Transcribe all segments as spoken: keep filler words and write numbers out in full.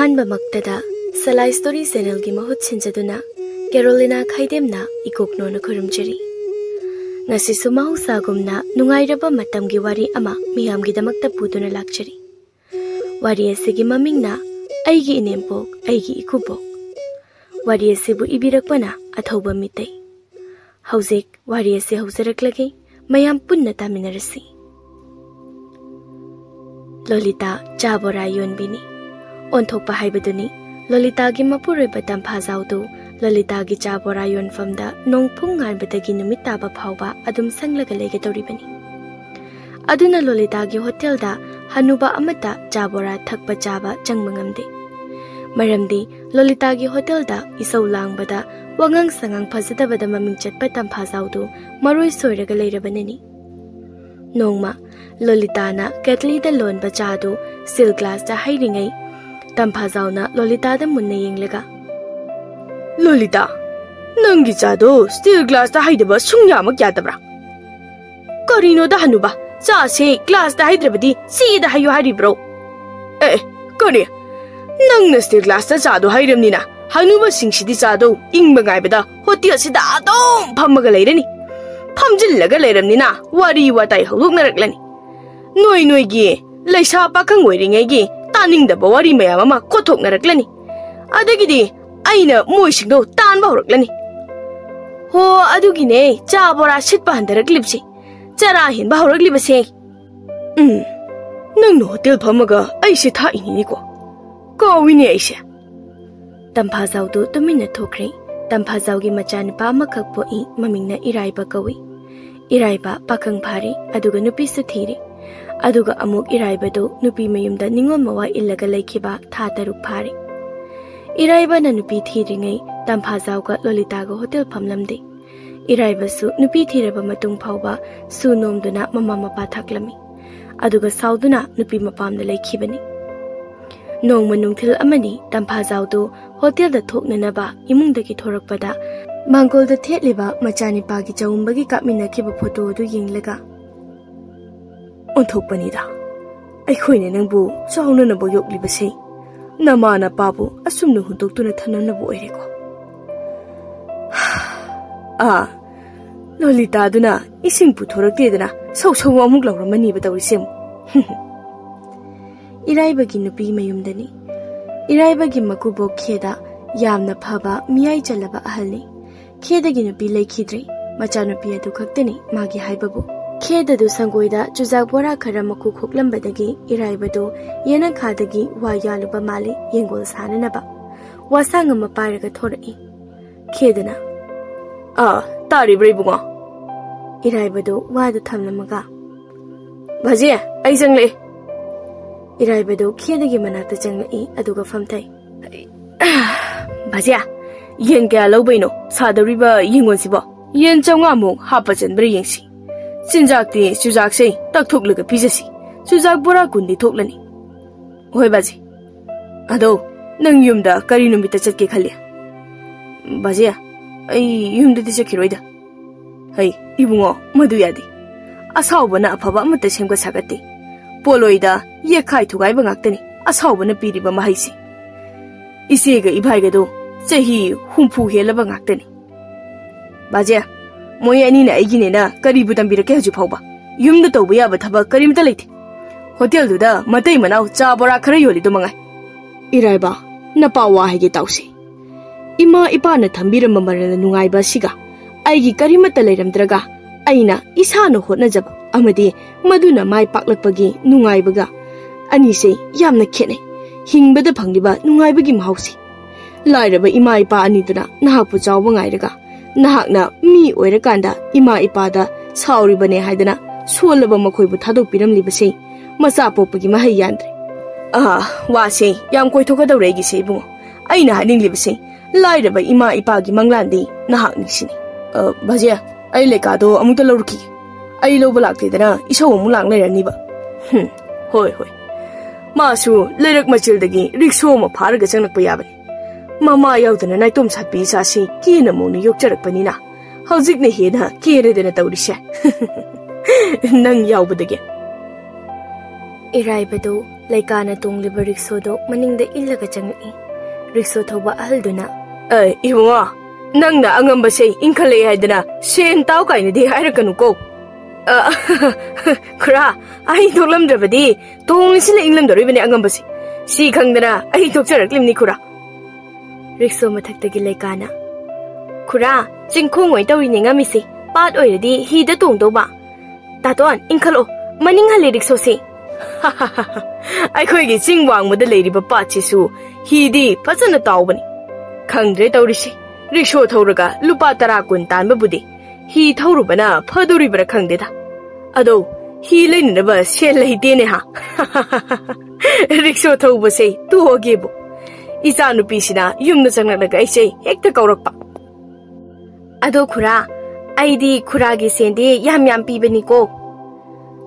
ꯑꯍꯥꯟꯕꯃꯛꯇꯗ ꯁꯂꯥꯏ story ꯆꯦꯅꯦꯜꯒꯤ ꯃꯍꯨꯠ ꯁꯤꯟꯖꯗꯨꯅ ꯀꯦꯔꯣꯂꯤꯅꯥ ꯈꯥꯏꯗꯦꯝꯅ ꯏꯀꯣꯛꯅꯣꯅ ꯈꯨꯔꯨꯝꯖꯔꯤ꯫ ꯉꯁꯤꯁꯨ ꯃꯍꯧꯁꯥꯒꯨꯝꯅ ꯅꯨꯡꯉꯥꯏꯔꯕ ꯃꯇꯝꯒꯤ ꯋꯥꯔꯤ ꯑꯃ ꯃꯤꯌꯥꯝꯒꯤꯗꯃꯛꯇ ꯄꯨꯗꯨꯅ ꯂꯥꯛꯆꯔꯤ꯫ ꯋꯥꯔꯤ ꯑꯁꯤꯒꯤ ꯃꯃꯤꯡꯅ ꯑꯩꯒꯤ ꯏꯅꯦꯝꯄꯣꯛ, ꯑꯩꯒꯤ ꯏꯀꯨꯕꯣꯛ꯫ ꯋꯥꯔꯤ ꯑꯁꯤꯕꯨ ꯏꯕꯤꯔꯛꯄꯅ ꯑꯊꯧꯕ ꯃꯤꯇꯩ꯫ ꯍꯧꯖꯤꯛ ꯋꯥꯔꯤ ꯑꯁꯤ ꯍꯧꯖꯔꯛꯂꯒꯦ, ꯃꯌꯥꯝ ꯄꯨꯟꯅ ꯇꯥꯃꯤꯟꯅꯔꯁꯤ꯫ ꯂꯣꯂꯤꯇꯥ ꯆꯥ ꯕꯣꯔꯥ ꯌꯣꯟꯕꯤꯅꯤ꯫ ꯑꯣꯟꯊꯣꯛꯄ ꯍꯥꯏꯕꯗꯨꯅꯤ, ꯂꯣꯂꯤꯇꯥꯒꯤ ꯃꯄꯨꯔꯣꯏꯕ ꯇꯝꯐꯥꯖꯥꯎꯗꯨ ꯂꯣꯂꯤꯇꯥꯒꯤ ꯆꯥ ꯕꯣꯔꯥ ꯌꯣꯟꯐꯝꯗ ꯅꯣꯡ ꯄꯨꯡ ꯉꯥꯟꯕꯗꯒꯤ ꯅꯨꯃꯤꯠ ꯇꯥꯕ ꯐꯥꯎꯕ ꯑꯗꯨꯝ ꯁꯪꯂꯒ ꯂꯩꯒꯗꯧꯔꯤꯕꯅꯤ꯫ ꯑꯗꯨꯅ ꯂꯣꯂꯤꯇꯥꯒꯤ ꯍꯣꯇꯦꯜꯗ ꯍꯅꯨꯕ ꯑꯃꯠꯇ ꯆꯥ ꯕꯣꯔꯥ ꯊꯛꯄ ꯆꯥꯕ ꯆꯪꯕ ꯉꯝꯗꯦ꯫ ꯃꯔꯝꯗꯤ ꯂꯣꯂꯤꯇꯥꯒꯤ ꯍꯣꯇꯦꯜꯗ ꯏꯁꯧ ꯂꯥꯡꯕꯗ, ꯋꯥꯉꯥꯡ ꯁꯉꯥꯡ ꯐꯖꯗꯕꯗ ꯃꯃꯤꯡ ꯆꯠꯄ ꯇꯝꯐꯥꯖꯥꯎꯗꯨ ꯃꯔꯣꯏ ꯁꯣꯏꯔꯒ ꯂꯩꯔꯕꯅꯤꯅꯤ꯫ ꯅꯣꯡꯃ ꯂꯣꯂꯤꯇꯥꯅ ꯀꯦꯇꯂꯤꯗ ꯂꯣꯟꯕ ꯆꯥꯗꯨ ꯁ꯭ꯇꯤꯜ ꯒ꯭ꯂꯥꯁꯇ ꯍꯩꯔꯤꯉꯩ, ꯇꯝꯐꯥꯖꯥꯎꯅ ꯂꯣꯂꯤꯇꯥꯗ ꯃꯨꯟꯅ ꯌꯦꯡꯂꯒ, "ꯂꯣꯂꯤꯇꯥ, ꯅꯪꯒꯤ ꯆꯥꯗꯣ ꯁ꯭ꯇꯤꯜ ꯒ꯭ꯂꯥꯁꯇ ꯍꯩꯗꯕ ꯁꯨꯡꯌꯥꯃꯛ ꯌꯥꯗꯕ꯭ꯔꯥ? ꯀꯔꯤꯅꯣꯗ ꯍꯅꯨꯕ, ꯆꯥꯁꯦ ꯒ꯭ꯂꯥꯁꯇ ꯍꯩꯗ꯭ꯔꯕꯗꯤ ꯆꯦꯗ ꯍꯩꯌꯨ ꯍꯥꯏꯔꯤꯕ꯭ꯔꯣ? ꯑꯦ, ꯀꯔꯤ? ꯅꯪꯅ ꯁ꯭ꯇꯤꯜ ꯒ꯭ꯂꯥꯁꯇ ꯆꯥꯗꯣ ꯍꯩꯔꯝꯅꯤꯅ ꯍꯅꯨꯕꯁꯤꯡꯁꯤꯗꯤ ꯆꯥꯗꯣ ꯏꯪꯕ ꯉꯥꯏꯕꯗ ꯍꯣꯇꯦꯜꯁꯤꯗ ꯑꯗꯨꯝ ꯐꯝꯃꯒ ꯂꯩꯔꯅꯤ꯫ ꯐꯝꯖꯤꯜꯂꯒ ꯂꯩꯔꯝꯅꯤꯅ ꯋꯥꯔꯤ ꯋꯥꯇꯥꯏ ꯍꯧꯗꯣꯛꯅꯔꯛꯂꯅꯤ꯫ ꯅꯣꯏ ꯅꯣꯏꯒꯤ ꯂꯩꯁꯥ ꯄꯥꯈꯪ ꯑꯣꯏꯔꯤꯉꯩꯒꯤ ꯇꯥꯅꯤꯡꯗꯕ ꯋꯥꯔꯤ ꯃꯌꯥꯝ ꯑꯃ ꯀꯣꯊꯣꯛꯅꯔꯛꯂꯅꯤ꯫ ꯑꯗꯒꯤꯗꯤ ꯑꯩꯅ ꯃꯣꯏꯁꯤꯡꯗꯣ ꯇꯥꯟꯕ ꯍꯧꯔꯛꯂꯅꯤ꯫ ꯍꯣ, ꯑꯗꯨꯒꯤꯅꯦ ꯆꯥ ꯕꯣꯔꯥ ꯁꯤꯠꯄ ꯍꯟꯊꯔꯛꯂꯤꯕꯁꯦ, ꯆꯔꯥ ꯍꯦꯟꯕ ꯍꯧꯔꯛꯂꯤꯕꯁꯦ꯫ ꯎꯝ, ꯅꯪꯅ ꯍꯣꯇꯦꯜ ꯐꯝꯃꯒ ꯑꯩꯁꯦ ꯊꯥꯛꯏꯅꯤꯅꯦꯀꯣ꯫ ꯀꯥꯎꯏꯅꯦ ꯑꯩꯁꯦ꯫" ꯇꯝꯐꯥꯖꯥꯎꯗꯨ ꯇꯨꯃꯤꯟꯅ ꯊꯣꯛꯈ꯭ꯔꯦ꯫ ꯇꯝꯐꯥꯖꯥꯎꯒꯤ ꯃꯆꯥꯅꯨꯄꯥ ꯑꯃꯈꯛ ꯄꯣꯛꯏ, ꯃꯃꯤꯡꯅ ꯏꯔꯥꯏꯕ ꯀꯧꯏ꯫ ꯏꯔꯥꯏꯕ ꯄꯥꯈꯪ ꯐꯥꯔꯦ, ꯑꯗꯨꯒ ꯅꯨꯄꯤꯁꯨ ꯊꯤꯔꯦ꯫ ꯑꯗꯨꯒ ꯑꯃꯨꯛ ꯏꯔꯥꯏꯕꯗꯨ ꯅꯨꯄꯤ ꯃꯌꯨꯝꯗ ꯅꯤꯉꯣꯜ ꯃꯋꯥ ꯏꯜꯂꯒ ꯂꯩꯈꯤꯕ ꯊꯥ ꯇꯔꯨꯛ ꯐꯥꯔꯦ꯫ ꯏꯔꯥꯏꯕꯅ ꯅꯨꯄꯤ ꯊꯤꯔꯤꯉꯩ ꯇꯝꯐꯥꯖꯥꯎꯒ ꯂꯣꯂꯤꯇꯥꯒ ꯍꯣꯇꯦꯜ ꯐꯝꯂꯝꯗꯦ꯫ ꯏꯔꯥꯏꯕꯁꯨ ꯅꯨꯄꯤ ꯊꯤꯔꯕ ꯃꯇꯨꯡ ꯐꯥꯎꯕ ꯁꯨ ꯅꯣꯝꯗꯨꯅ ꯃꯃꯥ ꯃꯄꯥ ꯊꯥꯛꯂꯝꯃꯤ꯫ ꯑꯗꯨꯒ ꯁꯥꯎꯗꯨꯅ ꯅꯨꯄꯤ ꯃꯄꯥꯝꯗ ꯂꯩꯈꯤꯕꯅꯤ꯫ ꯅꯣꯡꯃ ꯅꯨꯡꯊꯤꯜ ꯑꯃꯅꯤ ꯇꯝꯐꯥꯖꯥꯎꯗꯨ ꯍꯣꯇꯦꯜꯗ ꯊꯣꯛꯅꯅꯕ ꯏꯃꯨꯡꯗꯒꯤ ꯊꯣꯔꯛꯄꯗ, ꯃꯥꯡꯒꯣꯜꯗ ꯊꯦꯠꯂꯤꯕ ꯃꯆꯥꯅꯤꯄꯥꯒꯤ ꯆꯥꯎꯝꯕꯒꯤ ꯀꯥꯞꯃꯤꯟꯅꯈꯤꯕ ꯐꯣꯇꯣ ꯑꯗꯨ ꯌꯦꯡꯂꯒ, "ꯑꯣꯟꯊꯣꯛꯄꯅꯤꯗ, ꯑꯩꯈꯣꯏꯅ ꯅꯪꯕꯨ ꯆꯥꯎꯅꯅꯕ ꯌꯣꯛꯂꯤꯕꯁꯦ꯫ ꯅꯃꯥ ꯅꯄꯥꯕꯨ ꯑꯁꯨꯝꯅ ꯍꯨꯟꯗꯣꯛꯇꯨꯅ ꯊꯝꯅꯅꯕ ꯑꯣꯏꯔꯦꯀꯣ꯫ ꯑꯥ, ꯂꯣꯂꯤꯇꯥꯗꯨꯅ ꯏꯁꯤꯡ ꯄꯨꯊꯣꯔꯛꯇꯦꯗꯅ ꯁꯧ ꯁꯧ ꯑꯃꯨꯛ ꯂꯥꯎꯔꯝꯃꯅꯤꯕ ꯇꯧꯔꯤꯁꯦ ꯑꯃꯨꯛ꯫ ꯏꯔꯥꯏꯕꯒꯤ ꯅꯨꯄꯤ ꯃꯌꯨꯝꯗꯅꯤ꯫ ꯏꯔꯥꯏꯕꯒꯤ ꯃꯀꯨꯕꯣꯛ ꯈꯦꯗ ꯌꯥꯝꯅ ꯐꯕ ꯃꯤꯌꯥꯏ ꯆꯜꯂꯕ ꯑꯍꯜꯅꯤ꯫ ꯈꯦꯗꯒꯤ ꯅꯨꯄꯤ ꯂꯩꯈꯤꯗ꯭ꯔꯤ꯫ ꯃꯆꯥꯅꯨꯄꯤ ꯑꯗꯨ ꯈꯛꯇꯅꯤ ꯃꯥꯒꯤ ꯍꯥꯏꯕꯕꯨ꯫ ꯈꯦꯗꯗꯨ ꯁꯪꯒꯣꯏꯗ ꯆꯨꯖꯥꯛ ꯕꯣꯔꯥ ꯈꯔ ꯃꯀꯨ ꯈꯣꯛꯂꯝꯕꯗꯒꯤ ꯏꯔꯥꯏꯕꯗꯨ ꯌꯦꯅꯈꯥꯗꯒꯤ ꯋꯥ ꯌꯥꯜꯂꯨꯕ ꯃꯥꯜꯂꯤ ꯌꯦꯡꯒꯣꯜ ꯁꯥꯅꯅꯕ꯫ ꯋꯥꯁꯥꯡ ꯑꯃ ꯄꯥꯏꯔꯒ ꯊꯣꯔꯛꯏ꯫ ꯈꯦꯗꯅ, "ꯑꯥ, ꯇꯥꯔꯤꯕ꯭ꯔꯥ ꯏꯕꯨꯡꯉꯣ?" ꯏꯔꯥꯏꯕꯗꯨ ꯋꯥꯗꯨ ꯊꯝꯂꯝꯃꯒ, "ꯚꯥꯖꯤ, ꯑꯩ ꯆꯪꯂꯛꯑꯦ꯫" ꯏꯔꯥꯏꯕꯗꯨ ꯈꯦꯗꯒꯤ ꯃꯅꯥꯛꯇ ꯆꯪꯂꯛꯏ, ꯑꯗꯨꯒ ꯐꯝꯊꯩ꯫ "ꯚꯥꯖꯤ, ꯌꯦꯟ ꯀꯌꯥ ꯂꯧꯕꯩꯅꯣ ꯁꯥꯗꯧꯔꯤꯕ ꯌꯦꯡꯒꯣꯟꯁꯤꯕꯣ? ꯌꯦꯟ ꯆꯥꯝꯃꯉꯥꯃꯨꯛ ꯍꯥꯞꯄ ꯆꯟꯕ꯭ꯔꯥ ꯌꯦꯡꯁꯤ꯫ ꯆꯤꯟꯖꯥꯛꯇꯤ ꯆꯨꯖꯥꯛꯁꯦ ꯇꯛꯊꯣꯛꯂꯒ ꯄꯤꯖꯁꯤ꯫ ꯆꯨꯖꯥꯛ ꯕꯣꯔꯥ ꯀꯨꯟꯗꯤ ꯊꯣꯛꯂꯅꯤ꯫" "ꯍꯣꯏ ꯕꯥꯖꯤ꯫ ꯑꯗꯣ, ꯅꯪ ꯌꯨꯝꯗ ꯀꯔꯤ ꯅꯨꯃꯤꯠꯇ ꯆꯠꯀꯦ ꯈꯜꯂꯤ?" "ꯕꯥꯖꯤ, ꯑꯩ ꯌꯨꯝꯗꯗꯤ ꯆꯠꯈꯤꯔꯣꯏꯗ꯫" "ꯍꯩ, ꯏꯕꯨꯡꯉꯣ, ꯃꯗꯨ ꯌꯥꯗꯦ꯫ ꯑꯁꯥꯎꯕꯅ ꯑꯐꯕ ꯑꯃꯠꯇ ꯁꯦꯝꯒꯠ ꯁꯥꯒꯠꯇꯦ꯫ ꯄꯣꯠꯂꯣꯏꯗ ꯌꯦꯛꯈꯥꯏ ꯊꯨꯒꯥꯏꯕ ꯉꯥꯛꯇꯅꯤ ꯑꯁꯥꯎꯕꯅ ꯄꯤꯔꯤꯕ ꯃꯍꯩꯁꯦ꯫ ꯏꯆꯦꯒ ꯏꯚꯥꯏꯒꯗꯣ ꯆꯍꯤ ꯍꯨꯝꯐꯨ ꯍꯦꯜꯂꯕ ꯉꯥꯛꯇꯅꯤ꯫ ꯕꯥꯖꯦ, ꯃꯣꯏ ꯑꯅꯤꯅ ꯑꯩꯒꯤꯅꯦꯅ ꯀꯔꯤꯕꯨ ꯇꯝꯕꯤꯔꯛꯀꯦ ꯍꯧꯖꯤꯛ ꯐꯥꯎꯕ? ꯌꯨꯝꯗ ꯇꯧꯕ ꯌꯥꯕ ꯊꯕꯛ ꯀꯔꯤꯃꯇ ꯂꯩꯇꯦ꯫ ꯍꯣꯇꯦꯜꯗꯨꯗ ꯃꯇꯩ ꯃꯅꯥꯎ ꯆꯥ ꯕꯣꯔꯥ ꯈꯔ ꯌꯣꯜꯂꯤꯗꯣ ꯃꯉꯥꯏ꯫" "ꯏꯔꯥꯏꯕ, ꯅꯄꯥ ꯋꯥ ꯍꯥꯏꯒꯦ ꯇꯥꯎꯁꯦ꯫ ꯏꯃꯥ ꯏꯄꯥꯅ ꯊꯝꯕꯤꯔꯝꯕ ꯃꯔꯜ ꯅꯨꯡꯉꯥꯏꯕ ꯑꯁꯤꯒ ꯑꯩꯒꯤ ꯀꯔꯤꯃꯠꯇ ꯂꯩꯔꯝꯗ꯭ꯔꯒ ꯑꯩꯅ ꯏꯁꯥꯅ ꯍꯣꯠꯅꯖꯕ ꯑꯃꯗꯤ ꯃꯗꯨꯅ ꯃꯥꯏ ꯄꯥꯛꯂꯛꯄꯒꯤ ꯅꯨꯡꯉꯥꯏꯕꯒ ꯑꯅꯤꯁꯦ ꯌꯥꯝꯅ ꯈꯦꯠꯅꯩ꯫ ꯍꯤꯡꯕꯗ ꯐꯪꯂꯤꯕ ꯅꯨꯡꯉꯥꯏꯕꯒꯤ ꯃꯍꯥꯎꯁꯦ꯫ ꯂꯥꯏꯔꯕ ꯏꯃꯥ ꯏꯄꯥ ꯑꯅꯤꯗꯨꯅ ꯅꯍꯥꯛꯄꯨ ꯆꯥꯎꯕ ꯉꯥꯏꯔꯒ ꯅꯍꯥꯛꯅ ꯃꯤ ꯑꯣꯏꯔꯀꯥꯟꯗ ꯏꯃꯥ ꯏꯄꯥꯗ ꯁꯥꯎꯔꯤꯕꯅꯦ ꯍꯥꯏꯗꯅ ꯁꯣꯜꯂꯕ ꯃꯈꯣꯏꯕꯨ ꯊꯥꯗꯣꯛꯄꯤꯔꯝꯂꯤꯕꯁꯦ ꯃꯆꯥ ꯄꯣꯛꯄꯒꯤ ꯃꯍꯩ ꯌꯥꯟꯗ꯭ꯔꯦ꯫" "ꯑꯥ, ꯋꯥꯁꯦ ꯌꯥꯝ ꯀꯣꯏꯊꯣꯛꯀꯗꯧꯔꯦ ꯑꯩꯒꯤꯁꯦ ꯏꯕꯨꯡꯉꯣ꯫ ꯑꯩꯅ ꯍꯥꯏꯅꯤꯡꯂꯤꯕꯁꯦ, ꯂꯥꯏꯔꯕ ꯏꯃꯥ ꯏꯄꯥꯒꯤ ꯃꯪꯂꯥꯟꯗꯤ ꯅꯍꯥꯛꯅꯤꯁꯤꯅꯤ꯫ ꯑ, ꯕꯥꯖꯦ, ꯑꯩ ꯂꯩꯀꯥꯗꯣ ꯑꯃꯨꯛꯇ ꯂꯧꯔꯨꯈꯤꯒꯦ꯫ ꯑꯩ ꯂꯧꯕ ꯂꯥꯛꯇꯦꯗꯅ ꯏꯁꯧ ꯑꯃꯨꯛ ꯂꯥꯡ ꯂꯩꯔꯅꯤꯕ꯫" "ꯍꯨꯝ, ꯍꯣꯏ, ꯍꯣꯏ꯫ ꯃꯥꯁꯨ ꯂꯩꯔꯛ ꯃꯆꯤꯜꯗꯒꯤ ꯔꯤꯛꯁꯣ ꯑꯃ ꯐꯥꯔꯒ ꯆꯪꯂꯛꯄ ꯌꯥꯕꯅꯤ꯫ ꯃꯃꯥ ꯌꯥꯎꯗꯅ ꯅꯥꯏꯇꯣꯝ ꯁꯥꯠꯄꯤ ꯏꯆꯥꯁꯤ ꯀꯦꯅ ꯃꯧꯅ ꯌꯣꯛꯆꯔꯛꯄꯅꯤꯅ ꯍꯧꯖꯤꯛꯅ ꯍꯦꯟꯅ ꯀꯦꯔꯦꯗꯅ ꯇꯧꯔꯤꯁꯦ꯫ ꯅꯪ ꯌꯥꯎꯕꯗꯒꯤ꯫" ꯏꯔꯥꯏꯕꯗꯨ ꯂꯩꯀꯥꯅ ꯇꯣꯡꯂꯤꯕ ꯔꯤꯛꯁꯣꯗꯨ ꯃꯅꯤꯡꯗ ꯏꯜꯂꯒ ꯆꯪꯂꯛꯏ꯫ ꯔꯤꯛꯁꯣ ꯊꯧꯕ ꯑꯍꯜꯗꯨꯅ, "ꯑꯦ, ꯏꯕꯨꯡꯉꯣ, ꯅꯪꯅ ꯑꯉꯝꯕꯁꯦ ꯏꯟꯈꯠꯂꯛꯑꯦ ꯍꯥꯏꯗꯅ ꯁꯦꯟ ꯇꯥꯎ ꯀꯥꯏꯅꯗꯤ ꯍꯥꯏꯔꯛꯀꯅꯨꯀꯣ꯫" "ꯑ, ꯈꯨꯔꯥ, ꯑꯩ ꯊꯣꯛꯂꯝꯗ꯭ꯔꯕꯗꯤ ꯇꯣꯡꯂꯤꯁꯤꯅ ꯏꯪꯂꯝꯗꯣꯔꯤꯕꯅꯤ ꯑꯉꯝꯕꯁꯦ꯫ ꯁꯤ ꯈꯪꯗꯅ ꯑꯩ ꯊꯣꯛꯆꯔꯛꯂꯤꯕꯅꯤ ꯈꯨꯔꯥ꯫" ꯔꯤꯛꯁꯣ ꯃꯊꯛꯇꯒꯤ ꯂꯩꯀꯥꯅ, "ꯈꯨꯔꯥ, ꯆꯤꯡꯈꯣꯡ ꯑꯣꯏ ꯇꯧꯔꯤꯅꯦ ꯉꯝꯃꯤꯁꯦ꯫ ꯄꯥꯠ ꯑꯣꯏꯔꯗꯤ ꯍꯤꯗ ꯇꯣꯡꯗꯧꯕ꯫ ꯇꯥꯇꯣꯟ, ꯏꯟꯈꯠꯂꯣ, ꯃꯅꯤꯡ ꯍꯜꯂꯦ ꯔꯤꯛꯁꯣꯁꯦ꯫" "ꯑꯩꯈꯣꯏꯒꯤ ꯆꯤꯡ ꯋꯥꯡꯃꯗ ꯂꯩꯔꯤꯕ ꯄꯥꯠꯁꯤꯁꯨ ꯍꯤꯗꯤ ꯐꯖꯅ ꯇꯥꯎꯕꯅꯤ꯫ ꯈꯪꯗ꯭ꯔꯦ ꯇꯧꯔꯤꯁꯤ, ꯔꯤꯛꯁꯣ ꯊꯧꯔꯒ ꯂꯨꯄꯥ ꯇꯔꯥ ꯀꯨꯟ ꯇꯥꯟꯕꯕꯨꯗꯤ ꯍꯤ ꯊꯧꯔꯨꯕꯅ ꯐꯗꯣꯔꯤꯕ꯭ꯔꯥ ꯈꯪꯗꯦꯗ꯫ ꯑꯗꯣ, ꯍꯤ ꯂꯩꯅꯅꯕ ꯁꯦꯜ ꯂꯩꯇꯦꯅꯦ ꯍꯥ꯫ ꯔꯤꯛꯁꯣ ꯊꯧꯕꯁꯦ ꯇꯣꯛꯑꯒꯦꯕꯨ꯫ ꯏꯆꯥ ꯅꯨꯄꯤꯁꯤꯅ ꯌꯨꯝꯗ ꯆꯪꯂꯛꯂꯒ ꯑꯩꯁꯦ ꯍꯦꯛꯇ ꯀꯧꯔꯛꯄ꯫" "ꯑꯗꯣ ꯈꯨꯔꯥ, ꯑꯩꯗꯤ ꯈꯨꯔꯥꯒꯤ ꯁꯦꯟꯗꯤ ꯌꯥꯝ ꯌꯥꯝ ꯄꯤꯕꯅꯤꯀꯣ꯫"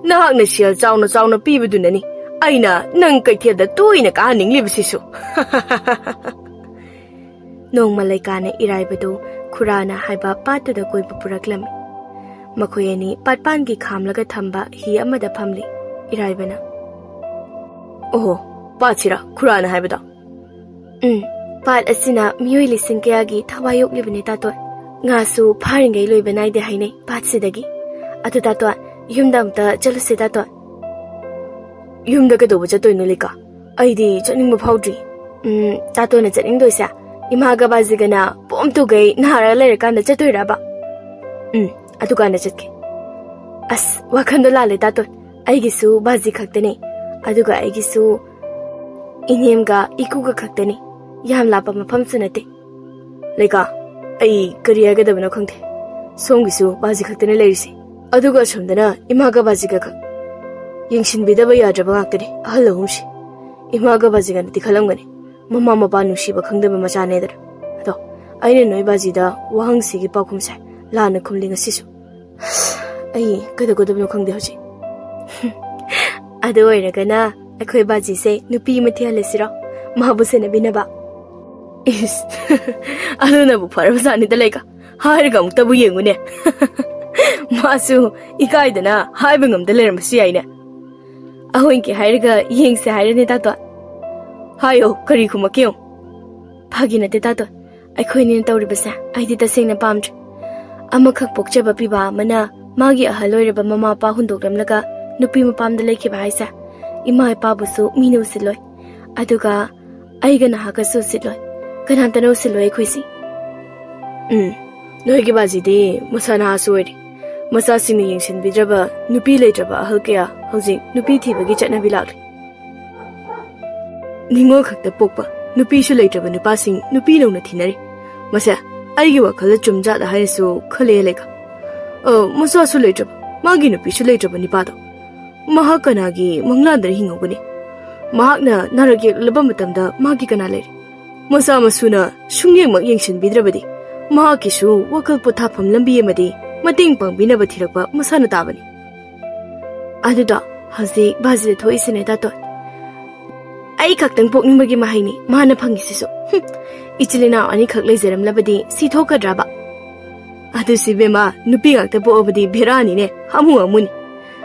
"ꯅꯍꯥꯛꯅ ꯁꯦꯜ ꯆꯥꯎꯅ ꯆꯥꯎꯅ ꯄꯤꯕꯗꯨꯅꯅꯤ ꯑꯩꯅ ꯅꯪ ꯀꯩꯊꯦꯜꯗ ꯇꯣꯏꯅ ꯀꯥꯍꯟꯅꯤꯡꯂꯤꯕꯁꯤꯁꯨ꯫" ꯅꯣꯡꯃ ꯂꯩꯀꯥꯅ ꯏꯔꯥꯏꯕꯗꯨ ꯈꯨꯔꯥꯅ ꯍꯥꯏꯕ ꯄꯥꯠꯇꯨꯗ ꯀꯣꯏꯕ ꯄꯨꯔꯛꯂꯝꯃꯤ꯫ ꯃꯈꯣꯏ ꯑꯅꯤ ꯄꯥꯠꯄꯥꯟꯒꯤ ꯈꯥꯝꯂꯒ ꯊꯝꯕ ꯍꯤ ꯑꯃꯗ ꯐꯝꯂꯤ꯫ ꯏꯔꯥꯏꯕꯅ, "ꯑꯣꯍꯣ, ꯄꯥꯠꯁꯤꯔ ꯈꯨꯔꯥꯅ ꯍꯥꯏꯕꯗꯣ?" "ꯎꯝ, ꯄꯥꯠ ꯑꯁꯤꯅ ꯃꯤꯑꯣꯏ ꯂꯤꯁꯤꯡ ꯀꯌꯥꯒꯤ ꯊꯋꯥꯏ ꯌꯣꯛꯂꯤꯕꯅꯤ ꯇꯥꯇꯣꯟ꯫ ꯉꯥꯁꯨ ꯐꯥꯔꯤꯉꯩ ꯂꯣꯏꯕ ꯅꯥꯏꯗꯦ ꯍꯥꯏꯅꯩ ꯄꯥꯠꯁꯤꯗꯒꯤ꯫ ꯑꯗꯨ ꯇꯥꯇꯣꯟ, ꯌꯨꯝꯗ ꯑꯝꯇ ꯆꯠꯂꯨꯁꯦ ꯇꯥꯇꯣꯟ꯫" "ꯌꯨꯝꯗ ꯀꯩꯗꯧꯕ ꯆꯠꯇꯣꯏꯅꯣ ꯂꯤꯀꯥ? ꯑꯩꯗꯤ ꯆꯠꯅꯤꯡꯕ ꯐꯥꯎꯗ꯭ꯔꯤ꯫" "ꯎꯝ, ꯇꯥꯇꯣꯟꯅ ꯆꯠꯅꯤꯡꯗꯣꯏꯁꯦ ꯏꯃꯥꯒ ꯕꯥꯖꯤꯒꯅ ꯄꯣꯝ ꯇꯨꯒꯩ ꯅꯥꯔꯒ ꯂꯩꯔꯀꯥꯟꯗ ꯆꯠꯇꯣꯏꯔꯕ?" "ꯎꯝ, ꯑꯗꯨꯀꯥꯟꯗ ꯆꯠꯀꯦ꯫" "ꯑꯁ, ꯋꯥꯈꯟꯗꯣ ꯂꯥꯜꯂꯦ ꯇꯥꯇꯣꯟ꯫ ꯑꯩꯒꯤꯁꯨ ꯕꯥꯖꯤ ꯈꯛꯇꯅꯦ, ꯑꯗꯨꯒ ꯑꯩꯒꯤꯁꯨ ꯏꯅꯦꯝꯒ ꯏꯀꯨꯒ ꯈꯛꯇꯅꯦ꯫ ꯌꯥꯝ ꯂꯥꯞꯄ ꯃꯐꯝꯁꯨ ꯅꯠꯇꯦ꯫" "ꯂꯩꯀꯥ, ꯑꯩ ꯀꯔꯤ ꯍꯥꯏꯒꯗꯕꯅꯣ ꯈꯪꯗꯦ꯫ ꯁꯣꯝꯒꯤꯁꯨ ꯕꯥꯖꯤ ꯈꯛꯇꯅ ꯂꯩꯔꯤꯁꯦ, ꯑꯗꯨꯒ ꯑꯁꯣꯝꯗꯅ ꯏꯃꯥꯒ ꯕꯥꯖꯤꯒ ꯈꯛ꯫ ꯌꯦꯡꯁꯤꯟꯕꯤꯗꯕ ꯌꯥꯗ꯭ꯔꯕ ꯉꯥꯛꯇꯅꯤ ꯑꯍꯜ ꯑꯍꯨꯝꯁꯦ꯫ ꯏꯃꯥꯒ ꯕꯥꯖꯤꯒꯅꯗꯤ ꯈꯜꯂꯝꯒꯅꯤ, ꯃꯃꯥ ꯃꯄꯥ ꯅꯨꯡꯁꯤꯕ ꯈꯪꯗꯕ ꯃꯆꯥꯅꯦꯗꯅ꯫ ꯑꯗꯣ ꯑꯩꯅ ꯅꯣꯏ ꯕꯥꯖꯤꯗ ꯋꯥꯍꯪꯁꯤꯒꯤ ꯄꯥꯎꯈꯨꯝꯁꯦ ꯂꯥꯟꯅ ꯈꯨꯝꯂꯤ ꯉꯁꯤꯁꯨ꯫ ꯑꯩ ꯀꯩꯗꯧꯒꯗꯕꯅꯣ ꯈꯪꯗꯦ ꯍꯧꯖꯤꯛ꯫" "ꯑꯗꯨ ꯑꯣꯏꯔꯒꯅ ꯑꯩꯈꯣꯏ ꯕꯥꯖꯤꯁꯦ ꯅꯨꯄꯤ ꯑꯃ ꯊꯤꯍꯜꯂꯁꯤꯔꯣ, ꯃꯥꯕꯨ ꯁꯦꯟꯅꯕꯤꯅꯕ?" "ꯏꯁ, ꯑꯗꯨꯅꯕꯨ ꯐꯔꯕꯖꯥꯠꯅꯤꯗ ꯂꯩꯀꯥ꯫ ꯍꯥꯏꯔꯒ ꯑꯃꯨꯛꯇꯕꯨ ꯌꯦꯡꯉꯨꯅꯦ꯫" "ꯃꯥꯁꯨ ꯏꯀꯥꯏꯗꯅ ꯍꯥꯏꯕ ꯉꯝꯗ ꯂꯩꯔꯝꯕꯁꯨ ꯌꯥꯏꯅꯦ꯫" ꯑꯍꯣꯏꯒꯤ ꯍꯥꯏꯔꯒ ꯌꯦꯡꯁꯦ ꯍꯥꯏꯔꯅꯦ ꯇꯥꯇꯣꯟ? ꯍꯥꯏꯌꯣ, ꯀꯔꯤ ꯈꯨꯝꯃꯛꯀꯦ ꯌꯦꯡꯉꯨ꯫ ꯐꯥꯒꯤ ꯅꯠꯇꯦ ꯇꯥꯇꯣꯟ, ꯑꯩꯈꯣꯏꯅꯤꯅ ꯇꯧꯔꯤꯕꯁꯦ ꯑꯩꯗꯤ ꯇꯁꯦꯡꯅ ꯄꯥꯝꯗ꯭ꯔꯦ꯫ ꯑꯃꯈꯛ ꯄꯣꯛꯆꯕ ꯄꯤꯕ ꯑꯃꯅ ꯃꯥꯒꯤ ꯑꯍꯜ ꯑꯣꯏꯔꯕ ꯃꯃꯥ ꯃꯄꯥ ꯍꯨꯟꯗꯣꯛꯂꯝꯂꯒ ꯅꯨꯄꯤ ꯃꯄꯥꯝꯗ ꯂꯩꯈꯤꯕ ꯍꯥꯏꯁꯦ, ꯏꯃꯥ ꯏꯄꯥꯕꯨꯁꯨ ꯃꯤꯅ ꯎꯁꯤꯜꯂꯣꯏ, ꯑꯗꯨꯒ ꯑꯩꯒ ꯅꯍꯥꯛꯀꯁꯨ ꯎꯁꯤꯠꯂꯣꯏ, ꯀꯅꯥꯝꯇꯅ ꯎꯁꯤꯜꯂꯣꯏ ꯑꯩꯈꯣꯏꯁꯤ꯫ ꯎꯝ, ꯅꯣꯏꯒꯤ ꯕꯥꯖꯤꯗꯤ ꯃꯁꯥ ꯅꯍꯥꯁꯨ ꯑꯣꯏꯔꯤ꯫ ꯃꯆꯥꯁꯤꯡꯅ ꯌꯦꯡꯁꯤꯟꯕꯤꯗ꯭ꯔꯕ ꯅꯨꯄꯤ ꯂꯩꯇ꯭ꯔꯕ ꯑꯍꯜ ꯀꯌꯥ ꯍꯧꯖꯤꯛ ꯅꯨꯄꯤ ꯊꯤꯕꯒꯤ ꯆꯠꯅꯕꯤ ꯂꯥꯛꯂꯤ꯫ ꯅꯤꯉꯣꯜ ꯈꯛꯇ ꯄꯣꯛꯄ, ꯅꯨꯄꯤꯁꯨ ꯂꯩꯇ꯭ꯔꯕ ꯅꯨꯄꯥꯁꯤꯡ ꯅꯨꯄꯤ ꯅꯧꯅ ꯊꯤꯅꯔꯤ꯫ ꯃꯁꯦ, ꯑꯩꯒꯤ ꯋꯥꯈꯜꯗ ꯆꯨꯝꯖꯥꯠꯂ ꯍꯥꯏꯔꯁꯨ ꯈꯜꯂꯦ ꯂꯩꯀꯥ꯫ ꯑ, ꯃꯆꯥꯁꯨ ꯂꯩꯇ꯭ꯔꯕ, ꯃꯥꯒꯤ ꯅꯨꯄꯤꯁꯨ ꯂꯩꯇ꯭ꯔꯕ ꯅꯨꯄꯥꯗꯣ, ꯃꯍꯥꯛ ꯀꯅꯥꯒꯤ ꯃꯪꯂꯥꯟꯗ ꯍꯤꯡꯍꯧꯒꯅꯤ? ꯃꯍꯥꯛꯅ ꯅꯥꯔꯛ ꯌꯦꯛꯂꯕ ꯃꯇꯝꯗ ꯃꯥꯒꯤ ꯀꯅꯥ ꯂꯩꯔꯤ? ꯃꯆꯥ ꯃꯁꯨꯅ ꯁꯨꯡꯌꯦꯡꯃꯛ ꯌꯦꯡꯁꯤꯟꯕꯤꯗ꯭ꯔꯕꯗꯤ ꯃꯍꯥꯛꯀꯤꯁꯨ ꯋꯥꯈꯜ ꯄꯣꯊꯥꯐꯝ ꯂꯝꯕꯤ ꯑꯃꯗꯤ ꯃꯇꯦꯡ ꯄꯥꯡꯕꯤꯅꯕ ꯊꯤꯔꯛꯄ ꯃꯁꯥꯅ ꯇꯥꯕꯅꯤ꯫ ꯑꯗꯨꯗꯣ ꯍꯧꯖꯤꯛ ꯕꯥꯖꯤꯗ ꯊꯣꯛꯏꯁꯤꯅꯦ ꯇꯥꯇꯣꯟ꯫ ꯑꯩ ꯈꯛꯇꯪ ꯄꯣꯛꯅꯤꯡꯕꯒꯤ ꯃꯍꯩꯅꯤ ꯃꯥꯅ ꯐꯪꯉꯤꯁꯤꯁꯨ꯫ ꯍꯨꯝ, ꯏꯆꯤꯜ ꯏꯅꯥꯎ ꯑꯅꯤꯈꯛ ꯂꯩꯖꯔꯝꯂꯕꯗꯤ ꯁꯤ ꯊꯣꯛꯀꯗ꯭ꯔꯕ? ꯑꯗꯨꯁꯨ ꯏꯕꯦꯝꯃ, ꯅꯨꯄꯤ ꯉꯥꯛꯇ ꯄꯣꯛꯑꯕꯗꯤ ꯚꯦꯔꯥꯅꯤꯅꯦ, ꯍꯥꯃꯨ ꯍꯥꯃꯨꯅꯤ꯫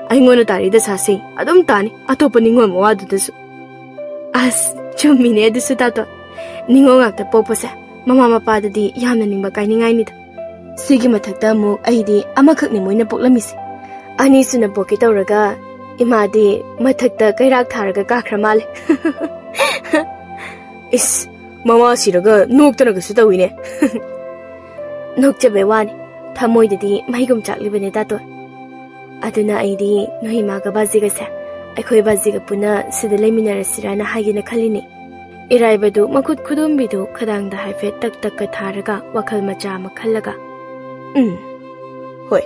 ꯑꯩꯉꯣꯟꯗ ꯇꯥꯔꯤ ꯗꯁꯥꯁꯤ ꯑꯗꯨꯝ ꯇꯥꯅꯤ ꯑꯇꯣꯞꯄ ꯅꯤꯉꯣꯜ ꯃꯋꯥꯗꯨꯗꯁꯨ꯫ ꯑꯁ, ꯆꯨꯝꯃꯤꯅꯦ ꯑꯗꯨꯁꯨ ꯇꯥꯇꯣꯟ꯫ ꯅꯤꯉꯣꯜ ꯉꯥꯛꯇ ꯄꯣꯛꯄꯁꯦ ꯃꯃꯥ ꯃꯄꯥꯗꯗꯤ ꯌꯥꯝꯅ ꯅꯤꯡꯕ ꯀꯥꯏꯅꯤꯡꯉꯥꯏꯅꯤꯗ꯫ ꯁꯤꯒꯤ ꯃꯊꯛꯇ ꯑꯃꯨꯛ ꯑꯩꯗꯤ ꯑꯃꯈꯛꯅꯤ ꯃꯣꯏꯅ ꯄꯣꯛꯂꯝꯃꯤꯁꯦ꯫ ꯑꯅꯤꯁꯨꯅ ꯄꯣꯛꯀꯦ ꯇꯧꯔꯒ ꯏꯃꯥꯗꯤ ꯃꯊꯛꯇ ꯀꯩꯔꯥꯛ ꯊꯥꯔꯒ ꯀꯥꯈ꯭ꯔ ꯃꯥꯜꯂꯦ꯫ ꯏꯁ, ꯃꯃꯥ ꯁꯤꯔꯒ ꯅꯣꯛꯇꯅꯒꯁꯨ ꯇꯧꯏꯅꯦ꯫ ꯅꯣꯛꯆꯕꯩ ꯋꯥꯅꯤ, ꯊꯃꯣꯏꯗꯗꯤ ꯃꯩꯒꯨꯝ ꯆꯥꯛꯂꯤꯕꯅꯦ ꯇꯥꯇꯣꯟ꯫ ꯑꯗꯨꯅ ꯑꯩꯗꯤ ꯅꯣꯏ ꯏꯃꯥꯒ ꯕꯥꯖꯤꯒꯁꯦ ꯑꯩꯈꯣꯏ ꯕꯥꯖꯤꯒ ꯄꯨꯟꯅ ꯁꯤꯗ ꯂꯩꯃꯤꯟꯅꯔꯁꯤꯔꯥꯅ ꯍꯥꯏꯒꯦꯅ ꯈꯜꯂꯤꯅꯤ꯫ ꯏꯔꯥꯏꯕꯗꯨ ꯃꯈꯨꯠ ꯈꯨꯗꯣꯝꯕꯤꯗꯨ ꯈꯗꯥꯡꯗ ꯍꯥꯏꯐꯦꯠ ꯇꯛ ꯇꯛꯀ ꯊꯥꯔꯒ ꯋꯥꯈꯜ ꯃꯆꯥ ꯑꯃ ꯈꯜꯂꯒ, "ꯎꯝ, ꯍꯣꯏ,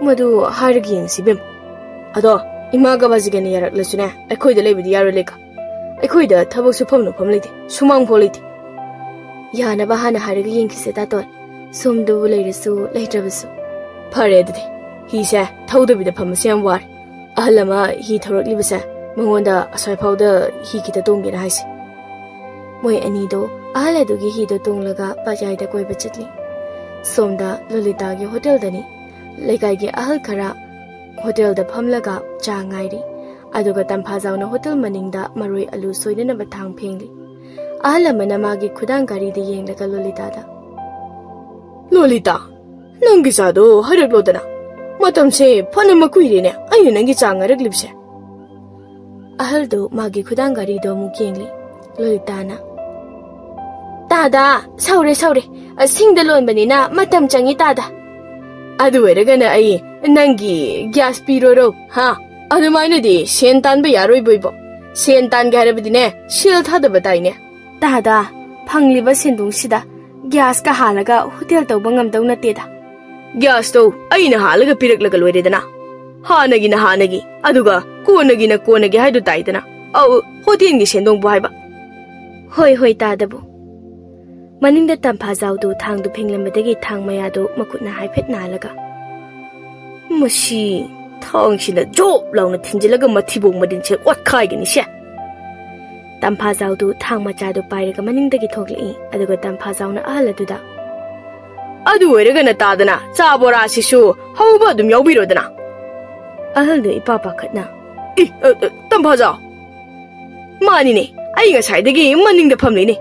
ꯃꯗꯨ ꯍꯥꯏꯔꯒ ꯌꯦꯡꯁꯤ ꯏꯕꯦꯝ꯫ ꯑꯗꯣ ꯏꯃꯥꯒ ꯕꯥꯖꯤꯒꯅ ꯌꯥꯔꯛꯂꯁꯨꯅꯦ, ꯑꯩꯈꯣꯏꯗ ꯂꯩꯕꯗꯤ ꯌꯥꯔꯣꯏ ꯂꯩꯀꯥ꯫ ꯑꯩꯈꯣꯏꯗ ꯊꯕꯛ ꯁꯨꯐꯝ ꯅꯣꯝꯐꯝ ꯂꯩꯇꯦ, ꯁꯨꯃꯥꯡꯐꯥꯎ ꯂꯩꯇꯦ꯫ ꯌꯥꯅꯕ ꯍꯥꯟꯅ ꯍꯥꯏꯔꯒ ꯌꯦꯡꯈꯤꯁꯦ ꯇꯥꯇꯣꯟ, ꯁꯣꯝꯗꯕꯨ ꯂꯩꯔꯁꯨ ꯂꯩꯇ꯭ꯔꯕꯁꯨ꯫" ꯐꯔꯦ ꯑꯗꯨꯗꯤ, ꯍꯤꯁꯦ ꯊꯧꯗꯕꯤꯗ ꯐꯝꯕꯁꯦ ꯌꯥꯝ ꯋꯥꯔꯦ꯫ ꯑꯍꯜ ꯑꯃ ꯍꯤ ꯊꯧꯔꯛꯂꯤꯕꯁꯦ, ꯃꯉꯣꯟꯗ ꯑꯁ꯭ꯋꯥꯏꯐꯥꯎꯗ ꯍꯤ ꯈꯤꯇ ꯇꯣꯡꯒꯦꯅ ꯍꯥꯏꯁꯦ꯫ ꯃꯣꯏ ꯑꯅꯤꯗꯣ ꯑꯍꯜ ꯑꯗꯨꯒꯤ ꯍꯤꯗꯣ ꯇꯣꯡꯂꯒ ꯄꯥꯠꯌꯥꯏꯗ ꯀꯣꯏꯕ ꯆꯠꯂꯤ꯫ ꯁꯣꯝꯗ ꯂꯣꯂꯤꯇꯥꯒꯤ ꯍꯣꯇꯦꯜꯗꯅꯤ꯫ ꯂꯩꯀꯥꯏꯒꯤ ꯑꯍꯜ ꯈꯔ ꯍꯣꯇꯦꯜꯗ ꯐꯝꯂꯒ ꯆꯥ ꯉꯥꯏꯔꯤ꯫ ꯑꯗꯨꯒ ꯇꯝꯐꯥꯖꯥꯎꯅ ꯍꯣꯇꯦꯜ ꯃꯅꯤꯡꯗ ꯃꯔꯣꯏ ꯑꯂꯨ ꯁꯣꯏꯅꯅꯕ ꯊꯥꯡ ꯐꯦꯡꯂꯤ꯫ ꯑꯍꯜ ꯑꯃꯅ ꯃꯥꯒꯤ ꯈꯨꯗꯥꯡ ꯒꯥꯔꯤꯗ ꯌꯦꯡꯂꯒ ꯂꯣꯂꯤꯇꯥꯗ, "ꯂꯣꯂꯤꯇꯥ, ꯅꯪꯒꯤ ꯆꯥꯗꯣ ꯍꯩꯔꯛꯂꯣꯗꯅ꯫ ꯃꯇꯝꯁꯦ ꯐꯅ ꯃꯀꯨꯏꯔꯦꯅꯦ ꯑꯩꯅ ꯅꯪꯒꯤ ꯆꯥ ꯉꯥꯏꯔꯛꯂꯤꯕꯁꯦ꯫" ꯑꯍꯜꯗꯨ ꯃꯥꯒꯤ ꯈꯨꯗꯥꯡ ꯒꯥꯔꯤꯗꯣ ꯑꯃꯨꯛ ꯌꯦꯡꯂꯤ꯫ ꯂꯣꯂꯤꯇꯥꯅ, "ꯇꯥꯗ, ꯁꯧꯔꯦ, ꯁꯧꯔꯦ꯫ ꯁꯤꯡꯗ ꯂꯣꯟꯕꯅꯤꯅ ꯃꯇꯝ ꯆꯪꯉꯤ ꯇꯥꯗ꯫" "ꯑꯗꯨ ꯑꯣꯏꯔꯒꯅ ꯑꯩ ꯅꯪꯒꯤ ꯒ꯭ꯌꯥꯁ ꯄꯤꯔꯣꯔꯣ, ꯍꯥ? ꯑꯗꯨꯃꯥꯏꯅꯗꯤ ꯁꯦꯟ ꯇꯥꯟꯕ ꯌꯥꯔꯣꯏꯕꯣ ꯏꯕꯣ꯫ ꯁꯦꯟ ꯇꯥꯟꯒꯦ ꯍꯥꯏꯔꯕꯗꯤꯅꯦ, ꯁꯦꯜ ꯊꯥꯗꯕ ꯇꯥꯏꯅꯦ꯫" "ꯇꯥꯗ, ꯐꯪꯂꯤꯕ ꯁꯦꯟꯗꯣꯡꯁꯤꯗ ꯒ꯭ꯌꯥꯁꯀ ꯍꯥꯜꯂꯒ ꯍꯣꯇꯦꯜ ꯇꯧꯕ ꯉꯝꯗꯧ ꯅꯠꯇꯦꯗ꯫" "ꯒ꯭ꯌꯥꯁꯇꯣ ꯑꯩꯅ ꯍꯥꯜꯂꯒ ꯄꯤꯔꯛꯂꯒ ꯂꯣꯏꯔꯦꯗꯅ꯫ ꯍꯥꯟꯅꯒꯤꯅ ꯍꯥꯟꯅꯒꯤ, ꯑꯗꯨꯒ ꯀꯣꯟꯅꯒꯤꯅ ꯀꯣꯟꯅꯒꯤ ꯍꯥꯏꯗꯨ ꯇꯥꯏꯗꯅ꯫ ꯑꯧ, ꯍꯣꯇꯦꯜꯒꯤ ꯁꯦꯟꯗꯣꯡꯕꯨ ꯍꯥꯏꯕ꯫" "ꯍꯣꯏ, ꯍꯣꯏ, ꯇꯥꯗꯕꯨ꯫" ꯃꯅꯤꯡꯗ ꯇꯝꯐꯥꯖꯥꯎꯗꯨ ꯊꯥꯡꯗꯨ ꯐꯦꯡꯂꯝꯕꯗꯒꯤ ꯊꯥꯡ ꯃꯌꯥꯗꯨ ꯃꯈꯨꯠꯅ ꯍꯥꯏꯐꯦꯠ ꯅꯥꯜꯂꯒ, "ꯃꯁꯤ ꯊꯥꯡꯁꯤꯅ ꯖꯣꯞ ꯂꯥꯎꯅ ꯊꯤꯟꯖꯤꯜꯂꯒ ꯃꯊꯤꯕꯣꯡ ꯃꯔꯤꯟꯁꯦ ꯑꯣꯠꯈꯥꯏꯒꯅꯤꯁꯦ꯫" ꯇꯝꯐꯥꯖꯥꯎꯗꯨ ꯊꯥꯡ ꯃꯆꯥꯗꯨ ꯄꯥꯏꯔꯒ ꯃꯅꯤꯡꯗꯒꯤ ꯊꯣꯛꯂꯛꯏ꯫ ꯑꯗꯨꯒ ꯇꯝꯐꯥꯖꯥꯎꯅ ꯑꯍꯜ ꯑꯗꯨꯗ, "ꯑꯗꯨ ꯑꯣꯏꯔꯒꯅ ꯇꯥꯗꯅ ꯆꯥ ꯕꯣꯔꯥꯁꯤꯁꯨ ꯍꯧꯕ ꯑꯗꯨꯝ ꯌꯥꯎꯕꯤꯔꯣꯗꯅ꯫" ꯑꯍꯜꯗꯨ ꯏꯄꯥ ꯄꯥꯈꯠꯅ, "ꯏ, ꯑ, ꯑ, ꯇꯝꯐꯥꯖꯥꯎ, ꯃꯥꯅꯤꯅꯦ, ꯑꯩ ꯉꯁꯥꯏꯗꯒꯤ ꯃꯅꯤꯡꯗ ꯐꯝꯂꯤꯅꯦ꯫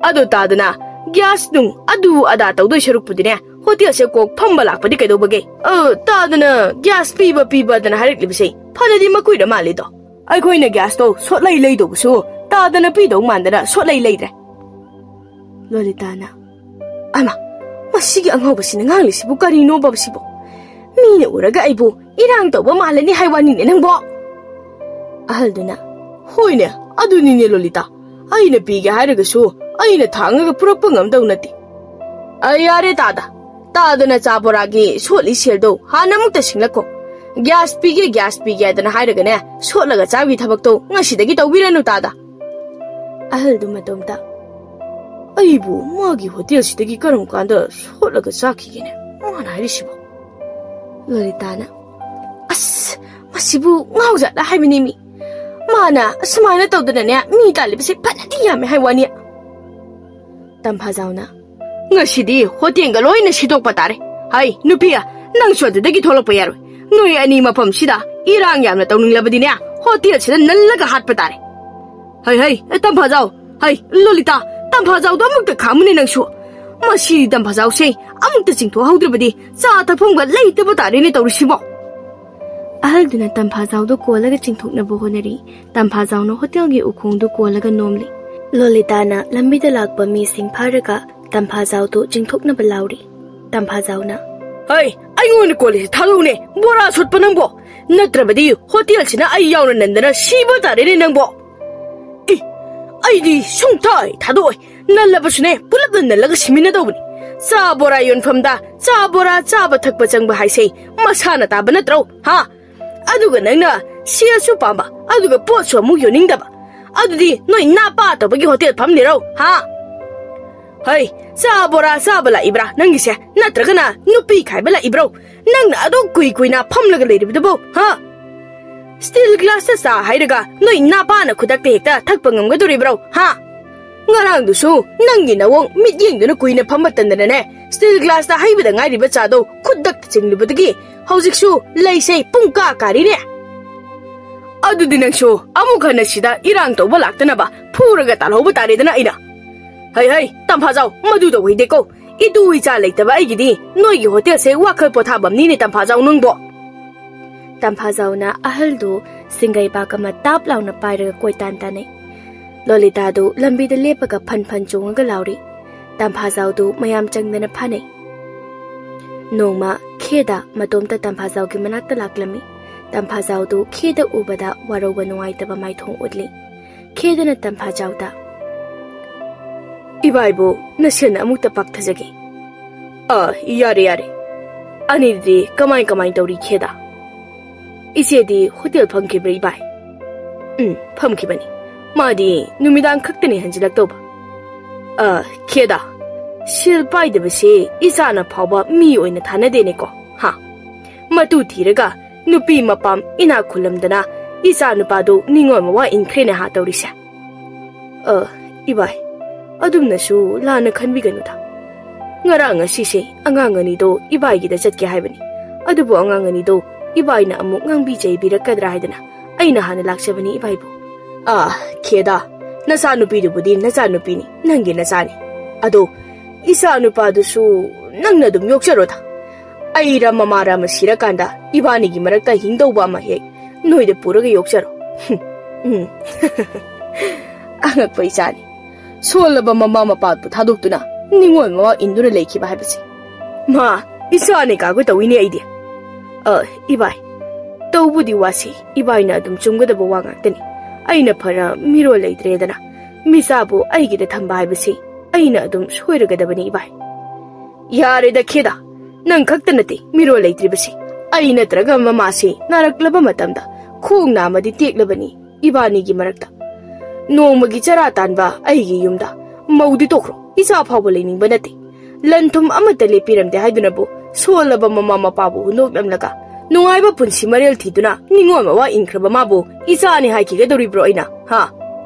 ꯑꯗꯣ ꯇꯥꯗꯅ ꯒ꯭ꯌꯥꯁ ꯅꯨꯡ ꯑꯗꯨ ꯑꯗꯥ ꯇꯧꯗꯣꯏ ꯁꯔꯨꯛꯄꯨꯗꯤꯅꯦ, ꯍꯣꯇꯦꯜꯁꯦ ꯀꯣꯛ ꯐꯝꯕ ꯂꯥꯛꯄꯗꯤ ꯀꯩꯗꯧꯕꯒꯦ? ꯑ, ꯇꯥꯗꯅ ꯒ꯭ꯌꯥꯁ ꯄꯤꯕ ꯄꯤꯕꯗꯅ ꯍꯥꯏꯔꯛꯂꯤꯕꯁꯦ ꯐꯅꯗꯤ ꯃꯀꯨꯏꯔ ꯃꯥꯜꯂꯤꯗꯣ꯫ ꯑꯩꯈꯣꯏꯅ ꯒ꯭ꯌꯥꯁꯇꯣ ꯁꯣꯠꯂꯩ ꯂꯩꯗꯧꯕꯁꯨ ꯇꯥꯗꯅ ꯄꯤꯗꯧ ꯃꯥꯟꯗꯅ ꯁꯣꯠꯂꯩ ꯂꯩꯗ꯭ꯔꯦ꯫" ꯂꯣꯂꯤꯇꯥꯅ, "ꯑꯃ, ꯃꯁꯤꯒꯤ ꯑꯉꯥꯎꯕꯁꯤꯅ ꯉꯥꯡꯂꯤꯁꯤꯕꯨ ꯀꯔꯤꯅꯣꯕ ꯁꯤꯕꯣ? ꯃꯤꯅ ꯎꯔꯒ ꯑꯩꯕꯨ ꯏꯔꯥꯡ ꯇꯧꯕ ꯃꯥꯜꯂꯅꯤ ꯍꯥꯏ ꯋꯥꯅꯤꯅꯦ ꯅꯪꯕꯣ?" ꯑꯍꯜꯗꯨꯅ, "ꯍꯣꯏꯅꯦ, ꯑꯗꯨꯅꯤꯅꯦ ꯂꯣꯂꯤꯇꯥ, ꯑꯩꯅ ꯄꯤꯒꯦ ꯍꯥꯏꯔꯒꯁꯨ ꯑꯩꯅ ꯊꯥꯡꯉꯒ ꯄꯨꯔꯛꯄ ꯉꯝꯗꯧ ꯅꯠꯇꯦ꯫" "ꯑ, ꯌꯥꯔꯦ ꯇꯥꯗ, ꯇꯥꯗꯅ ꯆꯥ ꯕꯣꯔꯥꯒꯤ ꯁꯣꯠꯂꯤ ꯁꯦꯜꯗꯣ ꯍꯥꯟꯅ ꯑꯃꯨꯛꯇ ꯁꯤꯡꯂꯛꯈꯣ꯫ ꯒ꯭ꯌꯥꯁ ꯄꯤꯒꯦ, ꯒ꯭ꯌꯥꯁ ꯄꯤꯒꯦ ꯍꯥꯏꯗꯅ ꯍꯥꯏꯔꯒꯅꯦ, ꯁꯣꯠꯂꯒ ꯆꯥꯕꯒꯤ ꯊꯕꯛꯇꯣ ꯉꯁꯤꯗꯒꯤ ꯇꯧꯕꯤꯔꯅꯨ ꯇꯥꯗ꯫" ꯑꯍꯜꯗꯨ ꯃꯇꯣꯝꯇ, "ꯑꯩꯕꯨ ꯃꯥꯒꯤ ꯍꯣꯇꯦꯜꯁꯤꯗꯒꯤ ꯀꯔꯝ ꯀꯥꯟꯗ ꯁꯣꯠꯂꯒ ꯆꯥꯈꯤꯒꯦꯅꯦ ꯃꯥꯅ ꯍꯥꯏꯔꯤꯁꯤꯕꯣ?" ꯂꯣꯂꯤꯇꯥꯅ, "ꯑꯁ, ꯃꯁꯤꯕꯨ ꯉꯥꯎꯖꯥꯠꯂ ꯍꯥꯏꯕꯅꯤ ꯃꯤ꯫ ꯃꯥꯅ ꯑꯁꯨꯃꯥꯏꯅ ꯇꯧꯗꯅꯅꯦ, ꯃꯤ ꯇꯥꯜꯂꯤꯕꯁꯦ ꯐꯅꯗꯤ ꯌꯥꯝꯃꯦ ꯍꯥꯏ ꯋꯥꯅꯤ꯫" ꯇꯝꯐꯥꯖꯥꯎꯅ, "ꯉꯁꯤꯗꯤ ꯍꯣꯇꯦꯜꯒ ꯂꯣꯏꯅ ꯁꯤꯗꯣꯛꯄ ꯇꯥꯔꯦ꯫ ꯍꯩ, ꯅꯨꯄꯤ, ꯅꯪꯁꯨ ꯑꯗꯨꯗꯒꯤ ꯊꯣꯛꯂꯛꯄ ꯌꯥꯔꯣꯏ꯫ ꯅꯣꯏ ꯑꯅꯤ ꯃꯐꯝꯁꯤꯗ ꯏꯔꯥꯡ ꯌꯥꯝꯅ ꯇꯧꯅꯤꯡꯂꯕꯗꯤꯅꯦ, ꯍꯣꯇꯦꯜꯁꯤꯗ ꯅꯜꯂꯒ ꯍꯥꯠꯄ ꯇꯥꯔꯦ꯫ ꯍꯩ, ꯍꯩ, ꯑꯦ, ꯇꯝꯐꯥꯖꯥꯎ, ꯍꯩ, ꯂꯣꯂꯤꯇꯥ, ꯇꯝꯐꯥꯖꯥꯎꯗꯣ ꯑꯃꯨꯛꯇ ꯈꯥꯝꯃꯨꯅꯦ ꯅꯪꯁꯨ꯫ ꯃꯁꯤ ꯇꯝꯐꯥꯖꯥꯎꯁꯦ ꯑꯃꯨꯛꯇ ꯆꯤꯡꯊꯣꯛꯍꯧꯗ꯭ꯔꯕꯗꯤ ꯆꯥ ꯊꯛꯐꯝꯒ ꯂꯩꯇꯕ ꯇꯥꯔꯦꯅꯦ ꯇꯧꯔꯤꯁꯤꯕꯣ꯫ ꯑꯍꯜꯗꯨꯅ ꯇꯝꯐꯥꯖꯥꯎꯗꯣ ꯀꯣꯜꯂꯒ ꯆꯤꯡꯊꯣꯛꯅꯕ ꯍꯣꯠꯅꯔꯤ꯫ ꯇꯝꯐꯥꯖꯥꯎꯅ ꯍꯣꯇꯦꯜꯒꯤ ꯎꯈꯣꯡꯗꯨ ꯀꯣꯜꯂꯒ ꯅꯣꯝꯂꯤ꯫ ꯂꯣꯂꯤꯇꯥꯅ ꯂꯝꯕꯤꯗ ꯂꯥꯛꯄ ꯃꯤꯁꯤꯡ ꯐꯥꯔꯒ ꯇꯝꯐꯥꯖꯥꯎꯗꯨ ꯆꯤꯡꯊꯣꯛꯅꯕ ꯂꯥꯎꯔꯤ꯫ ꯇꯝꯐꯥꯖꯥꯎꯅ, "ꯍꯩ, ꯑꯩꯉꯣꯟꯗ ꯀꯣꯜꯂꯤꯁꯦ ꯊꯥꯗꯣꯛꯎꯅꯦ, ꯕꯣꯔꯥ ꯁꯨꯠꯄ ꯅꯪꯕꯣ! ꯅꯠꯇ꯭ꯔꯕꯗꯤ ꯍꯣꯇꯦꯜꯁꯤꯅ ꯑꯩ ꯌꯥꯎꯅ ꯅꯟꯗꯅ ꯁꯤꯕ ꯇꯥꯔꯦꯅꯦ ꯅꯪꯕꯣ!" "ꯏ, ꯑꯩꯗꯤ ꯁꯨꯡꯊꯥ ꯍꯦꯛ ꯊꯥꯗꯣꯛꯑꯣꯏ꯫ ꯅꯜꯂꯕꯁꯨꯅꯦ, ꯄꯨꯂꯞꯅ ꯅꯜꯂꯒ ꯁꯤꯃꯤꯟꯅꯗꯧꯕꯅꯤ꯫ ꯆꯥ ꯕꯣꯔꯥ ꯌꯣꯟꯐꯝꯗ ꯆꯥ ꯕꯣꯔꯥ ꯆꯥꯕ ꯊꯛꯄ ꯆꯪꯕ ꯍꯥꯏꯁꯦ ꯃꯁꯥꯅ ꯇꯥꯕ ꯅꯠꯇ꯭ꯔꯣ, ꯍꯥ? ꯑꯗꯨꯒ ꯅꯪꯅ ꯁꯦꯜꯁꯨ ꯄꯥꯝꯕ, ꯑꯗꯨꯒ ꯄꯣꯠꯁꯨ ꯑꯃꯨꯛ ꯌꯣꯟꯅꯤꯡꯗꯕ꯫ ꯑꯗꯨꯗꯤ ꯅꯣꯏ ꯅꯥꯄꯥ ꯇꯧꯕꯒꯤ ꯍꯣꯇꯦꯜ ꯐꯝꯂꯤꯔꯣ, ꯍꯥ? ꯍꯩ, ꯆꯥ ꯕꯣꯔꯥ ꯆꯥꯕ ꯂꯥꯛꯏꯕ꯭ꯔꯥ ꯅꯪꯒꯤꯁꯦ? ꯅꯠꯇ꯭ꯔꯒꯅ ꯅꯨꯄꯤ ꯈꯥꯏꯕ ꯂꯥꯛꯏꯕ꯭ꯔꯣ? ꯅꯪꯅ ꯑꯗꯨꯛ ꯀꯨꯏ ꯀꯨꯏꯅ ꯐꯝꯂꯒ ꯂꯩꯔꯤꯕꯗꯨꯕꯨ, ꯍꯥ? ꯁ꯭ꯇꯤꯜ ꯒ꯭ꯂꯥꯁꯇ ꯆꯥ ꯍꯩꯔꯒ ꯅꯣꯏ ꯅꯥꯄꯥꯅ ꯈꯨꯗꯛꯇ ꯍꯦꯛꯇ ꯊꯛꯄ ꯉꯝꯒꯗꯣꯔꯤꯕ꯭ꯔꯣ, ꯍꯥ? ꯉꯔꯥꯡꯗꯨꯁꯨ ꯅꯪꯒꯤ ꯅꯋꯣꯡ ꯃꯤꯠꯌꯦꯡꯗꯨꯅ ꯀꯨꯏꯅ ꯐꯝꯕ ꯇꯟꯗꯅꯅꯦ, ꯁ꯭ꯇꯤꯜ ꯒ꯭ꯂꯥꯁꯇ ꯍꯩꯕꯗ ꯉꯥꯏꯔꯤꯕ ꯆꯥꯗꯣ ꯈꯨꯗꯛꯇ ꯆꯤꯡꯂꯨꯕꯗꯒꯤ ꯍꯧꯖꯤꯛꯁꯨ ꯂꯩꯁꯦ ꯄꯨꯡ ꯀꯥ ꯀꯥꯔꯤꯅꯦ꯫ ꯑꯗꯨꯗꯤ ꯅꯪꯁꯨ ꯑꯃꯨꯛ ꯍꯟꯅ ꯁꯤꯗ ꯏꯔꯥꯡ ꯇꯧꯕ ꯂꯥꯛꯇꯅꯕ ꯐꯨꯔꯒ ꯇꯥꯜꯍꯧꯕ ꯇꯥꯔꯦꯗꯅ ꯑꯩꯅ꯫ ꯍꯩ ꯍꯩ, ꯇꯝꯐꯥꯖꯥꯎ, ꯃꯗꯨ ꯇꯧꯍꯩꯗꯦꯀꯣ꯫ ꯏꯇꯨ ꯏꯆꯥ ꯂꯩꯇꯕ ꯑꯩꯒꯤꯗꯤ ꯅꯣꯏꯒꯤ ꯍꯣꯇꯦꯜꯁꯦ ꯋꯥꯈꯜ ꯄꯣꯊꯥꯐꯝꯅꯤꯅꯦ, ꯇꯝꯐꯥꯖꯥꯎ ꯅꯪꯕꯣ꯫ ꯇꯝꯐꯥꯖꯥꯎꯅ ꯑꯍꯜꯗꯨ ꯁꯤꯡꯒꯩꯕꯥꯛ ꯑꯃ ꯇꯥꯞ ꯂꯥꯎꯅ ꯄꯥꯏꯔꯒ ꯀꯣꯏꯇꯥꯟ ꯇꯥꯟꯅꯩ꯫ ꯂꯣꯂꯤꯇꯥꯗꯨ ꯂꯝꯕꯤꯗ ꯂꯦꯞꯄꯒ ꯐꯟ ꯐꯟ ꯆꯣꯡꯉꯒ ꯂꯥꯎꯔꯤ꯫ ꯇꯝꯐꯥꯖꯥꯎꯗꯨ ꯃꯌꯥꯝ ꯆꯪꯗꯅ ꯐꯥꯅꯩ꯫ ꯅꯣꯡꯃ ꯈꯦꯗ ꯃꯇꯣꯝꯇ ꯇꯝꯐꯥꯖꯥꯎꯒꯤ ꯃꯅꯥꯛꯇ ꯂꯥꯛꯂꯝꯃꯤ꯫ ꯇꯝꯐꯥꯖꯥꯎꯗꯨ ꯈꯦꯗ ꯎꯕꯗ ꯋꯥꯔꯧꯕ ꯅꯨꯡꯉꯥꯏꯇꯕ ꯃꯥꯏꯊꯣꯡ ꯎꯠꯂꯤ꯫ ꯈꯦꯗꯅ ꯇꯝꯐꯥꯖꯥꯎꯗ, "ꯏꯕꯥꯏꯕꯨ ꯅꯁꯦꯟ ꯑꯃꯨꯛꯇ ꯄꯥꯛꯊꯖꯒꯦ꯫" "ꯑ, ꯌꯥꯔꯦ, ꯌꯥꯔꯦ꯫ ꯑꯅꯤꯗꯤ ꯀꯃꯥꯏ ꯀꯃꯥꯏ ꯇꯧꯔꯤ ꯈꯦꯗ?" "ꯏꯆꯦꯗꯤ ꯍꯣꯇꯦꯜ ꯐꯝꯈꯤꯕ꯭ꯔꯥ, ꯏꯕꯥꯏ?" "ꯎꯝ, ꯐꯝꯈꯤꯕꯅꯤ꯫ ꯃꯥꯗꯤ ꯅꯨꯃꯤꯗꯥꯡ ꯈꯛꯇꯅꯤ ꯍꯟꯖꯤꯜꯂꯛꯇꯧꯕ꯫" "ꯑ, ꯈꯦꯗ, ꯁꯦꯜ ꯄꯥꯏꯗꯕꯁꯦ ꯏꯆꯥꯅ ꯐꯥꯎꯕ ꯃꯤ ꯑꯣꯏꯅ ꯊꯥꯅꯗꯦꯅꯦꯀꯣ, ꯍꯥ? ꯃꯇꯨ ꯊꯤꯔꯒ ꯅꯨꯄꯤ ꯃꯄꯥꯝ ꯏꯅꯥꯛ ꯈꯨꯜꯂꯝꯗꯅ ꯏꯆꯥ ꯅꯨꯄꯥꯗꯨ ꯅꯤꯡꯉꯣꯜ ꯃꯋꯥ ꯏꯟꯈ꯭ꯔꯦꯅꯦ ꯍꯥ ꯇꯧꯔꯤꯁꯦ꯫" "ꯑ, ꯏꯕꯥꯏ, ꯑꯗꯨꯝꯅꯁꯨ ꯂꯥꯟꯅ ꯈꯟꯕꯤꯒꯅꯨꯗ꯫ ꯉꯔꯥꯡ ꯉꯁꯤꯁꯦ ꯑꯉꯥꯡ ꯑꯅꯤꯗꯣ ꯏꯕꯥꯏꯒꯤꯗ ꯆꯠꯀꯦ ꯍꯥꯏꯕꯅꯤ꯫ ꯑꯗꯨꯕꯨ ꯑꯉꯥꯡ ꯑꯅꯤꯗꯣ ꯏꯕꯥꯏꯅ ꯑꯃꯨꯛ ꯉꯥꯡꯕꯤ ꯆꯩꯕꯤꯔꯛꯀꯗ꯭ꯔꯥ ꯍꯥꯏꯗꯅ ꯑꯩꯅ ꯍꯥꯟꯅ ꯂꯥꯛꯆꯕꯅꯤ ꯏꯕꯥꯏꯕꯨ꯫ ꯑꯥ, ꯈꯦꯗꯥ, ꯅꯆꯥꯅꯨꯄꯤꯗꯨꯕꯨꯗꯤ ꯅꯆꯥꯅꯨꯄꯤꯅꯤ, ꯅꯪꯒꯤ ꯅꯆꯥꯅꯤ꯫ ꯑꯗꯣ ꯏꯆꯥ ꯅꯨꯄꯥꯗꯨꯁꯨ ꯅꯪꯅ ꯑꯗꯨꯝ ꯌꯣꯛꯆꯔꯣꯗ꯫ ꯑꯩꯔ ꯃꯃꯥꯔ ꯑꯃ ꯁꯤꯔꯀꯥꯟꯗ ꯏꯕꯥꯅꯤꯒꯤ ꯃꯔꯛꯇ ꯍꯤꯡꯗꯧꯕ ꯑꯃ ꯍꯦꯛ ꯅꯣꯏꯗ ꯄꯨꯔꯒ ꯌꯣꯛꯆꯔꯣ꯫ ꯎꯝ꯫ ꯑꯉꯛꯄ ꯏꯆꯥꯅꯤ꯫ ꯁꯣꯜꯂꯕ ꯃꯃꯥ ꯃꯄꯥꯕꯨ ꯊꯥꯗꯣꯛꯇꯨꯅ ꯅꯤꯡꯉꯣꯜ ꯃꯋꯥ ꯏꯟꯗꯨꯅ ꯂꯩꯈꯤꯕ ꯍꯥꯏꯕꯁꯦ꯫ ꯃꯥ, ꯏꯆꯥꯅꯦ ꯀꯥꯒ ꯇꯧꯏꯅꯦ ꯑꯩꯗꯤ꯫ ꯑ, ꯏꯕꯥꯏ, ꯇꯧꯕꯨꯗꯤ ꯋꯥꯁꯤ, ꯏꯕꯥꯏꯅ ꯑꯗꯨꯝ ꯆꯨꯝꯒꯗꯕ ꯋꯥ ꯉꯥꯛꯇꯅꯤ꯫ ꯑꯩꯅ ꯐꯅ ꯃꯤꯔꯣꯜ ꯂꯩꯇ꯭ꯔꯦꯗꯅ, ꯃꯤꯆꯥꯕꯨ ꯑꯩꯒꯤꯗ ꯊꯝꯕ ꯍꯥꯏꯕꯁꯤ ꯑꯩꯅ ꯑꯗꯨꯝ ꯁꯣꯏꯔꯒꯗꯕꯅꯤ ꯏꯕꯥꯏ꯫ ꯌꯥꯔꯦꯗ ꯈꯦꯗ, ꯅꯪ ꯈꯛꯇ ꯅꯠꯇꯦ ꯃꯤꯔꯣꯜ ꯂꯩꯇ꯭ꯔꯤꯕꯁꯤ꯫ ꯑꯩ ꯅꯠꯇ꯭ꯔꯒ ꯃꯃꯥꯁꯤ ꯅꯥꯔꯛꯂꯕ ꯃꯇꯝꯗ ꯈꯣꯡ ꯅꯥꯝꯃꯗꯤ ꯇꯦꯛꯂꯕꯅꯤ ꯏꯕꯥꯅꯤꯒꯤ ꯃꯔꯛꯇ꯫ ꯅꯣꯡꯃꯒꯤ ꯆꯔꯥ ꯇꯥꯟꯕ ꯑꯩꯒꯤ ꯌꯨꯝꯗ ꯃꯧꯗꯤ ꯇꯣꯛꯈ꯭ꯔꯣ, ꯏꯆꯥ ꯐꯥꯎꯕ ꯂꯩꯅꯤꯡꯕ ꯅꯠꯇꯦ꯫ ꯂꯟ ꯊꯨꯝ ꯑꯃꯠꯇ ꯂꯦꯞꯄꯤꯔꯝꯗꯦ ꯍꯥꯏꯗꯨꯅꯕꯨ ꯁꯣꯜꯂꯕ ꯃꯃꯥ ꯃꯄꯥꯕꯨ ꯍꯨꯟꯗꯣꯛꯂꯝꯂꯒ ꯅꯨꯡꯉꯥꯏꯕ ꯄꯨꯟꯁꯤ ꯃꯔꯦꯜ ꯊꯤꯗꯨꯅ ꯅꯤꯡꯉꯣꯜ ꯃꯋꯥ ꯏꯟꯈ꯭ꯔꯕ ꯃꯥꯕꯨ ꯏꯆꯥꯅꯤ ꯍꯥꯏꯈꯤꯒꯗꯧꯔꯤꯕ꯭ꯔꯣ ꯑꯩꯅ, ꯍꯥ?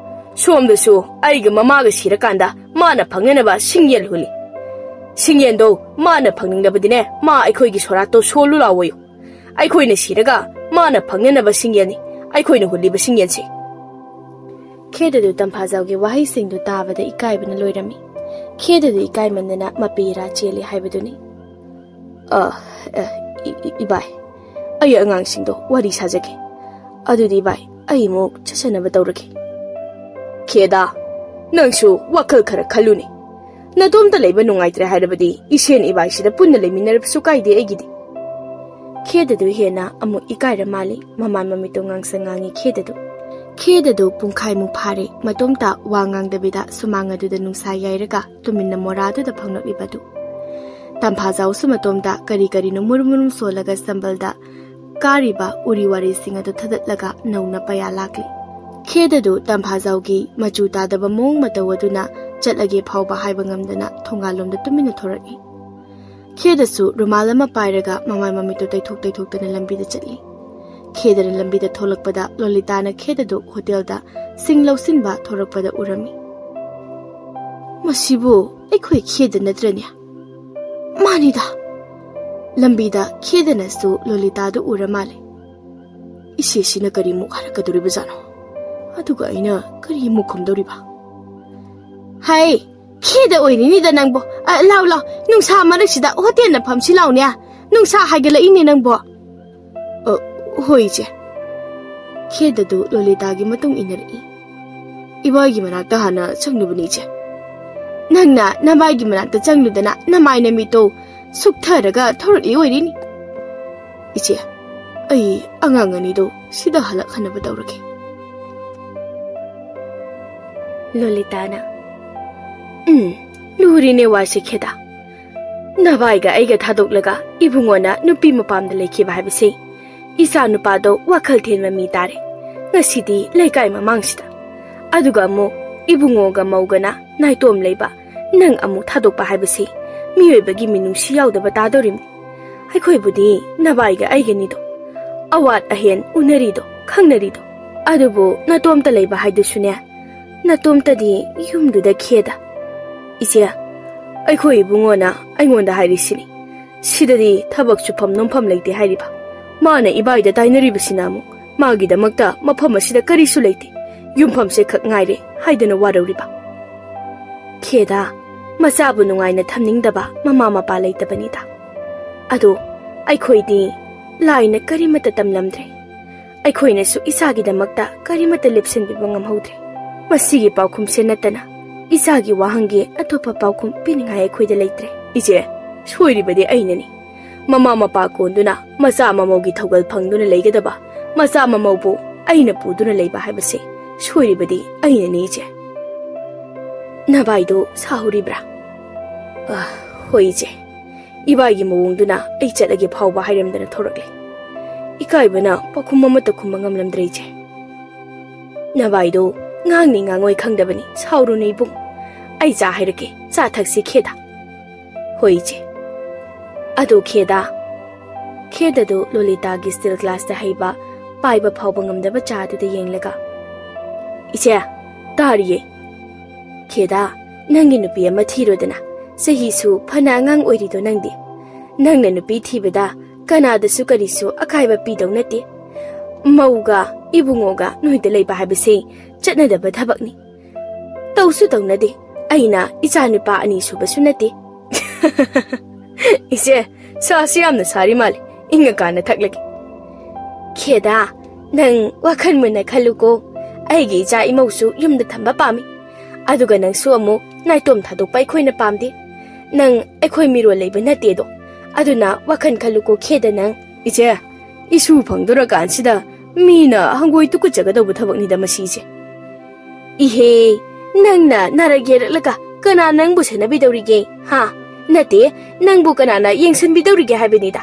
ꯁꯣꯝꯗꯁꯨ ꯑꯩꯒ ꯃꯃꯥꯒ ꯁꯤꯔꯀꯥꯟꯗ ꯃꯥꯅ ꯐꯪꯅꯅꯕ ꯁꯤꯡꯌꯦꯜ ꯍꯨꯜꯂꯤ꯫ ꯁꯤꯡꯌꯦꯜꯗꯣ ꯃꯥꯅ ꯐꯪꯅꯤꯡꯂꯕꯗꯤꯅꯦ, ꯃꯥ ꯑꯩꯈꯣꯏꯒꯤ ꯁꯣꯔꯥꯠꯇꯣ ꯁꯣꯜꯂꯨ ꯂꯥꯎꯋꯣꯌꯨ꯫ ꯑꯩꯈꯣꯏꯅ ꯁꯤꯔꯒ ꯃꯥꯅ ꯐꯪꯅꯅꯕ ꯁꯤꯡꯌꯦꯜꯅꯤ ꯑꯩꯈꯣꯏꯅ ꯍꯨꯜꯂꯤꯕ ꯁꯤꯡꯌꯦꯜꯁꯦ꯫ ꯈꯦꯗꯗꯨ ꯇꯝꯐꯥꯖꯥꯎꯒꯤ ꯋꯥꯍꯩꯁꯤꯡꯗꯨ ꯇꯥꯕꯗ ꯏꯀꯥꯏꯕꯅ ꯂꯣꯏꯔꯝꯃꯤ꯫ ꯈꯦꯗꯗꯨ ꯏꯀꯥꯏꯃꯟꯗꯅ ꯃꯄꯤ ꯏꯔꯥ ꯆꯦꯜꯂꯤ ꯍꯥꯏꯕꯗꯨꯅꯤ꯫ ꯑ, ꯑ, ꯏ-, ꯏ-, ꯏꯕꯥꯏ, ꯑꯩ ꯑꯉꯥꯡꯁꯤꯡꯗꯣ ꯋꯥꯔꯤ ꯁꯥꯖꯒꯦ꯫ ꯑꯗꯨꯗꯤ ꯏꯕꯥꯏ, ꯑꯩ ꯑꯃꯨꯛ ꯆꯠꯆꯅꯕ ꯇꯧꯔꯒꯦ꯫ ꯈꯦꯗꯥ, ꯅꯪꯁꯨ ꯋꯥꯈꯜ ꯈꯔ ꯈꯜꯂꯨꯅꯦ꯫ ꯅꯇꯣꯝꯇ ꯂꯩꯕ ꯅꯨꯡꯉꯥꯏꯇ꯭ꯔꯦ ꯍꯥꯏꯔꯕꯗꯤ ꯏꯁꯦꯟ ꯏꯕꯥꯏꯁꯤꯗ ꯄꯨꯟꯅ ꯂꯩꯃꯤꯟꯅꯔꯕꯁꯨ ꯀꯥꯏꯗꯦ ꯑꯩꯒꯤꯗꯤ꯫ ꯈꯦꯗꯗꯨ ꯍꯦꯟꯅ ꯑꯃꯨꯛ ꯏꯀꯥꯏꯔ ꯃꯥꯜꯂꯤ, ꯃꯃꯥꯏ ꯃꯃꯤꯠꯇꯣ ꯉꯥꯡꯁꯪ ꯉꯥꯡꯉꯤ ꯈꯦꯗꯗꯨ꯫ ꯈꯦꯗꯗꯨ ꯄꯨꯡꯈꯥꯏꯃꯨꯛ ꯐꯥꯔꯦ ꯃꯇꯣꯝꯇ ꯋꯥ ꯉꯥꯡꯗꯕꯤꯗ ꯁꯨꯃꯥꯡ ꯑꯗꯨꯗ ꯅꯨꯡꯁꯥ ꯌꯥꯏꯔꯒ ꯇꯨꯃꯤꯟꯅ ꯃꯣꯔꯥꯗꯨꯗ ꯐꯝꯂꯛꯂꯤꯕꯗꯨ꯫ ꯇꯝꯐꯥꯖꯥꯎꯁꯨ ꯃꯇꯣꯝꯇ ꯀꯔꯤ ꯀꯔꯤꯅꯣ ꯃꯨꯔꯨꯝ ꯃꯨꯔꯨꯝ ꯁꯣꯜꯂꯒ ꯆꯝꯕꯜꯗ ꯀꯥꯔꯤꯕ ꯎꯔꯤ ꯋꯥꯔꯤꯁꯤꯡ ꯑꯗꯨ ꯊꯗꯠꯂꯒ ꯅꯧꯅ ꯄꯌꯥ ꯂꯥꯛꯂꯤ꯫ ꯈꯦꯗꯗꯨ ꯇꯝꯐꯥꯖꯥꯎꯒꯤ ꯃꯆꯨ ꯇꯥꯗꯕ ꯃꯑꯣꯡ ꯃꯇꯧ ꯑꯗꯨꯅ ꯆꯠꯂꯒꯦ ꯐꯥꯎꯕ ꯍꯥꯏꯕ ꯉꯝꯗꯅ ꯊꯣꯡꯒꯥꯜꯂꯣꯝꯗ ꯇꯨꯃꯤꯟꯅ ꯊꯣꯔꯛꯏ꯫ ꯈꯦꯗꯁꯨ ꯔꯨꯃꯥꯜ ꯑꯃ ꯄꯥꯏꯔꯒ ꯃꯃꯥꯏ ꯃꯃꯤꯠꯇꯨ ꯇꯩꯊꯣꯛ ꯇꯩꯊꯣꯛꯇꯅ ꯂꯝꯕꯤꯗ ꯆꯠꯂꯤ꯫ ꯈꯦꯗꯅ ꯂꯝꯕꯤꯗ ꯊꯣꯛꯂꯛꯄꯗ ꯂꯣꯂꯤꯇꯥꯅ ꯈꯦꯗꯗꯨ ꯍꯣꯇꯦꯜꯗ ꯁꯤꯡ ꯂꯧꯁꯤꯟꯕ ꯊꯣꯔꯛꯄꯗ ꯎꯔꯝꯃꯤ꯫ "ꯃꯁꯤꯕꯨ ꯑꯩꯈꯣꯏ ꯈꯦꯗ ꯅꯠꯇ꯭ꯔꯅꯦ?" "ꯃꯥꯅꯤꯗ!" ꯂꯝꯕꯤꯗ ꯈꯦꯗꯅꯁꯨ ꯂꯣꯂꯤꯇꯥꯗꯨ ꯎꯔ ꯃꯥꯜꯂꯦ꯫ ꯁꯤꯁꯤꯅ ꯀꯔꯤꯃꯨꯛ ꯍꯥꯏꯔꯛꯀꯗꯧꯔꯤꯕꯖꯥꯠꯅꯣ? ꯑꯗꯨꯒ ꯑꯩꯅ ꯀꯔꯤꯃꯨꯛ ꯈꯨꯝꯗꯧꯔꯤꯕ? ꯍꯥꯏ, ꯈꯦꯗ ꯑꯣꯏꯔꯤꯅꯤꯗ ꯅꯪꯕꯣ꯫ ꯑ, ꯂꯥꯎ, ꯂꯥꯎ, ꯅꯨꯡꯁꯥ ꯃꯔꯛꯁꯤꯗ ꯍꯣꯇꯦꯜꯅ ꯐꯝꯁꯤ ꯂꯥꯎꯅꯦ꯫ ꯅꯨꯡꯁꯥ ꯍꯥꯏꯒꯠꯂꯛꯏꯅꯦ ꯅꯪꯕꯣ꯫ ꯑ, ꯍꯣꯏ, ꯏꯆꯦ꯫ ꯈꯦꯗꯗꯨ ꯂꯣꯂꯤꯇꯥꯒꯤ ꯃꯇꯨꯡ ꯏꯟꯅꯔꯛꯏ꯫ ꯏꯕꯥꯏꯒꯤ ꯃꯅꯥꯛꯇ ꯍꯥꯟꯅ ꯆꯪꯂꯨꯕꯅꯤ, ꯏꯆꯦ꯫ ꯅꯪꯅ ꯅꯕꯥꯏꯒꯤ ꯃꯅꯥꯛꯇ ꯆꯪꯂꯨꯗꯅ ꯅꯃꯥꯏ ꯅꯃꯤꯠꯇꯣ ꯁꯨꯛꯊꯔꯒ ꯊꯧꯔꯛꯂꯤ ꯑꯣꯏꯔꯤꯅꯤ꯫ ꯏꯆꯦ, ꯑꯩ ꯑꯉꯥꯡ ꯑꯅꯤꯗꯣ ꯁꯤꯗ ꯍꯜꯂꯛꯍꯟꯅꯕ ꯇꯧꯔꯒꯦ꯫ ꯂꯣꯂꯤꯇꯥꯅ, "ꯎꯝ, ꯂꯨꯔꯤꯅꯦ ꯋꯥꯁꯦ ꯈꯦꯗꯥ꯫ ꯅꯚꯥꯏꯒ ꯑꯩꯒ ꯊꯥꯗꯣꯛꯂꯒ ꯏꯕꯨꯡꯉꯣꯅ ꯅꯨꯄꯤ ꯃꯄꯥꯝꯗ ꯂꯩꯈꯤꯕ ꯍꯥꯏꯕꯁꯤ ꯏꯆꯥ ꯅꯨꯄꯥꯗꯣ ꯋꯥꯈꯜ ꯊꯦꯟꯕ ꯃꯤ ꯇꯥꯔꯦ꯫ ꯉꯁꯤꯗꯤ ꯂꯩꯀꯥꯏ ꯃꯃꯥꯡꯁꯤꯗ꯫ ꯑꯗꯨꯒ ꯑꯃꯨꯛ ꯏꯕꯨꯡꯉꯣꯒ ꯃꯧꯒꯅ ꯅꯥꯏꯇꯣꯝ ꯂꯩꯕ ꯅꯪ ꯑꯃꯨꯛ ꯊꯥꯗꯣꯛꯄ ꯍꯥꯏꯕꯁꯤ ꯃꯤꯑꯣꯏꯕꯒꯤ ꯃꯤꯅꯨꯡꯁꯤ ꯌꯥꯎꯗꯕ ꯇꯥꯗꯧꯔꯤꯃꯤ꯫ ꯑꯩꯈꯣꯏꯕꯨꯗꯤ ꯅꯚꯥꯏꯒ ꯑꯩꯒꯅꯤꯗꯣ꯫ ꯑꯋꯥꯠ ꯑꯍꯦꯟ ꯎꯅꯔꯤꯗꯣ, ꯈꯪꯅꯔꯤꯗꯣ꯫ ꯑꯗꯨꯕꯨ ꯅꯇꯣꯝꯇ ꯂꯩꯕ ꯍꯥꯏꯗꯨꯁꯨꯅꯦ, ꯅꯇꯣꯝꯇꯗꯤ ꯌꯨꯝꯗꯨꯗ ꯈꯦꯗ꯫ ꯏꯆꯦ, ꯑꯩꯈꯣꯏ ꯏꯕꯨꯡꯉꯣꯅ ꯑꯩꯉꯣꯟꯗ ꯍꯥꯏꯔꯤꯁꯤꯅꯤ, ꯁꯤꯗꯗꯤ ꯊꯕꯛ ꯁꯨꯐꯝ ꯅꯣꯝꯐꯝ ꯂꯩꯇꯦ ꯍꯥꯏꯔꯤꯕ꯫ ꯃꯥꯅ ꯏꯕꯥꯏꯗ ꯇꯥꯏꯅꯔꯤꯕꯁꯤꯅ ꯑꯃꯨꯛ ꯃꯥꯒꯤꯗꯃꯛꯇ ꯃꯐꯝ ꯑꯁꯤꯗ ꯀꯔꯤꯁꯨ ꯂꯩꯇꯦ, ꯌꯨꯝꯐꯝꯁꯦ ꯈꯛ ꯉꯥꯏꯔꯦ ꯍꯥꯏꯗꯅ ꯋꯥꯔꯧꯔꯤꯕ꯫ ꯈꯦꯗ, ꯃꯆꯥꯕꯨ ꯅꯨꯡꯉꯥꯏꯅ ꯊꯝꯅꯤꯡꯗꯕ ꯃꯃꯥ ꯃꯄꯥ ꯂꯩꯇꯕꯅꯤꯗ꯫ ꯑꯗꯣ ꯑꯩꯈꯣꯏꯗꯤ ꯂꯥꯏꯅ ꯀꯔꯤꯃꯠꯇ ꯇꯝꯂꯝꯗ꯭ꯔꯦ꯫ ꯑꯩꯈꯣꯏꯅꯁꯨ ꯏꯆꯥꯒꯤꯗꯃꯛꯇ ꯀꯔꯤꯃꯠꯇ ꯂꯦꯞꯁꯤꯟꯕꯤꯕ ꯉꯝꯍꯧꯗ꯭ꯔꯦ꯫ ꯃꯁꯤꯒꯤ ꯄꯥꯎꯈꯨꯝꯁꯦ ꯅꯠꯇꯅ ꯏꯆꯥꯒꯤ ꯋꯥꯍꯪꯒꯤ ꯑꯇꯣꯞꯄ ꯄꯥꯎꯈꯨꯝ ꯄꯤꯅꯤꯡꯉꯥꯏ ꯑꯩꯈꯣꯏꯗ ꯂꯩꯇ꯭ꯔꯦ꯫ ꯏꯆꯦ, ꯁꯣꯏꯔꯤꯕꯗꯤ ꯑꯩꯅꯅꯤ꯫ ꯃꯃꯥ ꯃꯄꯥ ꯀꯣꯟꯗꯨꯅ ꯃꯆꯥ ꯃꯃꯧꯒꯤ ꯊꯧꯒꯜ ꯐꯪꯗꯨꯅ ꯂꯩꯒꯗꯕ ꯃꯆꯥ ꯃꯃꯧꯕꯨ ꯑꯩꯅ ꯄꯨꯗꯨꯅ ꯂꯩꯕ ꯍꯥꯏꯕꯁꯦ ꯁꯣꯏꯔꯤꯕꯗꯤ ꯑꯩꯅꯅꯤ, ꯏꯆꯦ꯫ ꯅꯚꯥꯏꯗꯣ ꯁꯥꯎꯔꯤꯕ꯭ꯔꯥ? ꯑ, ꯍꯣꯏ, ꯏꯆꯦ꯫ ꯏꯕꯥꯏꯒꯤ ꯃꯑꯣꯡꯗꯨꯅ ꯑꯩ ꯆꯠꯂꯒꯦ ꯐꯥꯎꯕ ꯍꯥꯏꯔꯝꯗꯅ ꯊꯣꯔꯛꯂꯦ꯫ ꯏꯀꯥꯏꯕꯅ ꯄꯥꯎꯈꯨꯝ ꯑꯃꯠꯇ ꯈꯨꯝꯕ ꯉꯝꯂꯝꯗ꯭ꯔꯦ, ꯏꯆꯦ꯫ ꯅꯚꯥꯏꯗꯣ ꯉꯥꯡꯅꯤ ꯉꯥꯡꯉꯣꯏ ꯈꯪꯗꯕꯅꯤ, ꯁꯥꯎꯔꯨꯅꯨ ꯏꯕꯨꯡ꯫ ꯑꯩ ꯆꯥ ꯍꯥꯏꯔꯛꯀꯦ, ꯆꯥ ꯊꯛꯁꯤ ꯈꯦꯗ꯫ ꯍꯣꯏ, ꯏꯆꯦ꯫ ꯑꯗꯣ ꯈꯦꯗ꯫ ꯈꯦꯗꯗꯨ ꯂꯣꯂꯤꯇꯥꯒꯤ ꯁ꯭ꯇꯤꯜ ꯒ꯭ꯂꯥꯁꯇ ꯍꯩꯕ ꯄꯥꯏꯕ ꯐꯥꯎꯕ ꯉꯝꯗꯕ ꯆꯥꯗꯨꯗ ꯌꯦꯡꯂꯒ, "ꯏꯆꯦ, ꯇꯥꯔꯤꯌꯦ꯫ ꯈꯦꯗꯥ, ꯅꯪꯒꯤ ꯅꯨꯄꯤ ꯑꯃ ꯊꯤꯔꯣꯗꯅ꯫ ꯆꯍꯤꯁꯨ ꯐꯅ ꯑꯉꯥꯡ ꯑꯣꯏꯔꯤꯗꯣ ꯅꯪꯗꯤ꯫ ꯅꯪꯅ ꯅꯨꯄꯤ ꯊꯤꯕꯗ ꯀꯅꯥꯗꯁꯨ ꯀꯔꯤꯁꯨ ꯑꯀꯥꯏꯕ ꯄꯤꯗꯧ ꯅꯠꯇꯦ꯫ ꯃꯧꯒ ꯏꯕꯨꯡꯉꯣꯒ ꯅꯣꯏꯗ ꯂꯩꯕ ꯍꯥꯏꯕꯁꯦ ꯆꯠꯅꯗꯕ ꯊꯕꯛꯅꯤ꯫ ꯇꯧꯁꯨ ꯇꯧꯅꯗꯦ꯫ ꯑꯩꯅ ꯏꯆꯥ ꯅꯨꯄꯥ ꯑꯅꯤ ꯁꯨꯕꯁꯨ ꯅꯠꯇꯦ꯫ ꯏꯆꯦ, ꯁꯥꯁꯤ ꯌꯥꯝꯅ ꯁꯥꯔꯤ ꯃꯥꯜꯂꯤ꯫ ꯏꯪꯉꯀꯥꯟꯗ ꯊꯛꯂꯒꯦ꯫ ꯈꯦꯗ, ꯅꯪ ꯋꯥꯈꯜ ꯃꯨꯟꯅ ꯈꯜꯂꯨꯀꯣ꯫ ꯑꯩꯒꯤ ꯏꯆꯥ ꯏꯃꯧꯁꯨ ꯌꯨꯝꯗ ꯊꯝꯕ ꯄꯥꯝꯃꯤ꯫ ꯑꯗꯨꯒ ꯅꯪꯁꯨ ꯑꯃꯨꯛ ꯅꯥꯏꯇꯣꯝ ꯊꯥꯗꯣꯛꯄ ꯑꯩꯈꯣꯏꯅ ꯄꯥꯝꯗꯦ꯫ ꯅꯪ ꯑꯩꯈꯣꯏ ꯃꯤꯔꯣꯜ ꯂꯩꯕ ꯅꯠꯇꯦꯗꯣ꯫ ꯑꯗꯨꯅ ꯋꯥꯈꯜ ꯈꯜꯂꯨꯀꯣ ꯈꯦꯗ ꯅꯪ꯫ ꯏꯆꯦ, ꯏꯁꯨ ꯐꯪꯗꯣꯔꯀꯥꯟꯁꯤꯗ ꯃꯤꯅ ꯍꯪꯒꯣꯏ ꯇꯨꯀꯠꯆꯒꯗꯧꯕ ꯊꯕꯛꯅꯤꯗ ꯃꯁꯤꯁꯦ꯫ ꯏꯍꯦ, ꯅꯪꯅ ꯅꯥꯔꯛ ꯌꯦꯔꯛꯂꯒ ꯀꯅꯥ ꯅꯪꯕꯨ ꯁꯦꯟꯅꯕꯤꯗꯧꯔꯤꯒꯦ? ꯍꯥ? ꯅꯠꯇꯦ, ꯅꯪꯕꯨ ꯀꯅꯥꯅ ꯌꯦꯡꯁꯤꯟꯕꯤꯗꯧꯔꯤꯒꯦ ꯍꯥꯏꯕꯅꯤꯗ꯫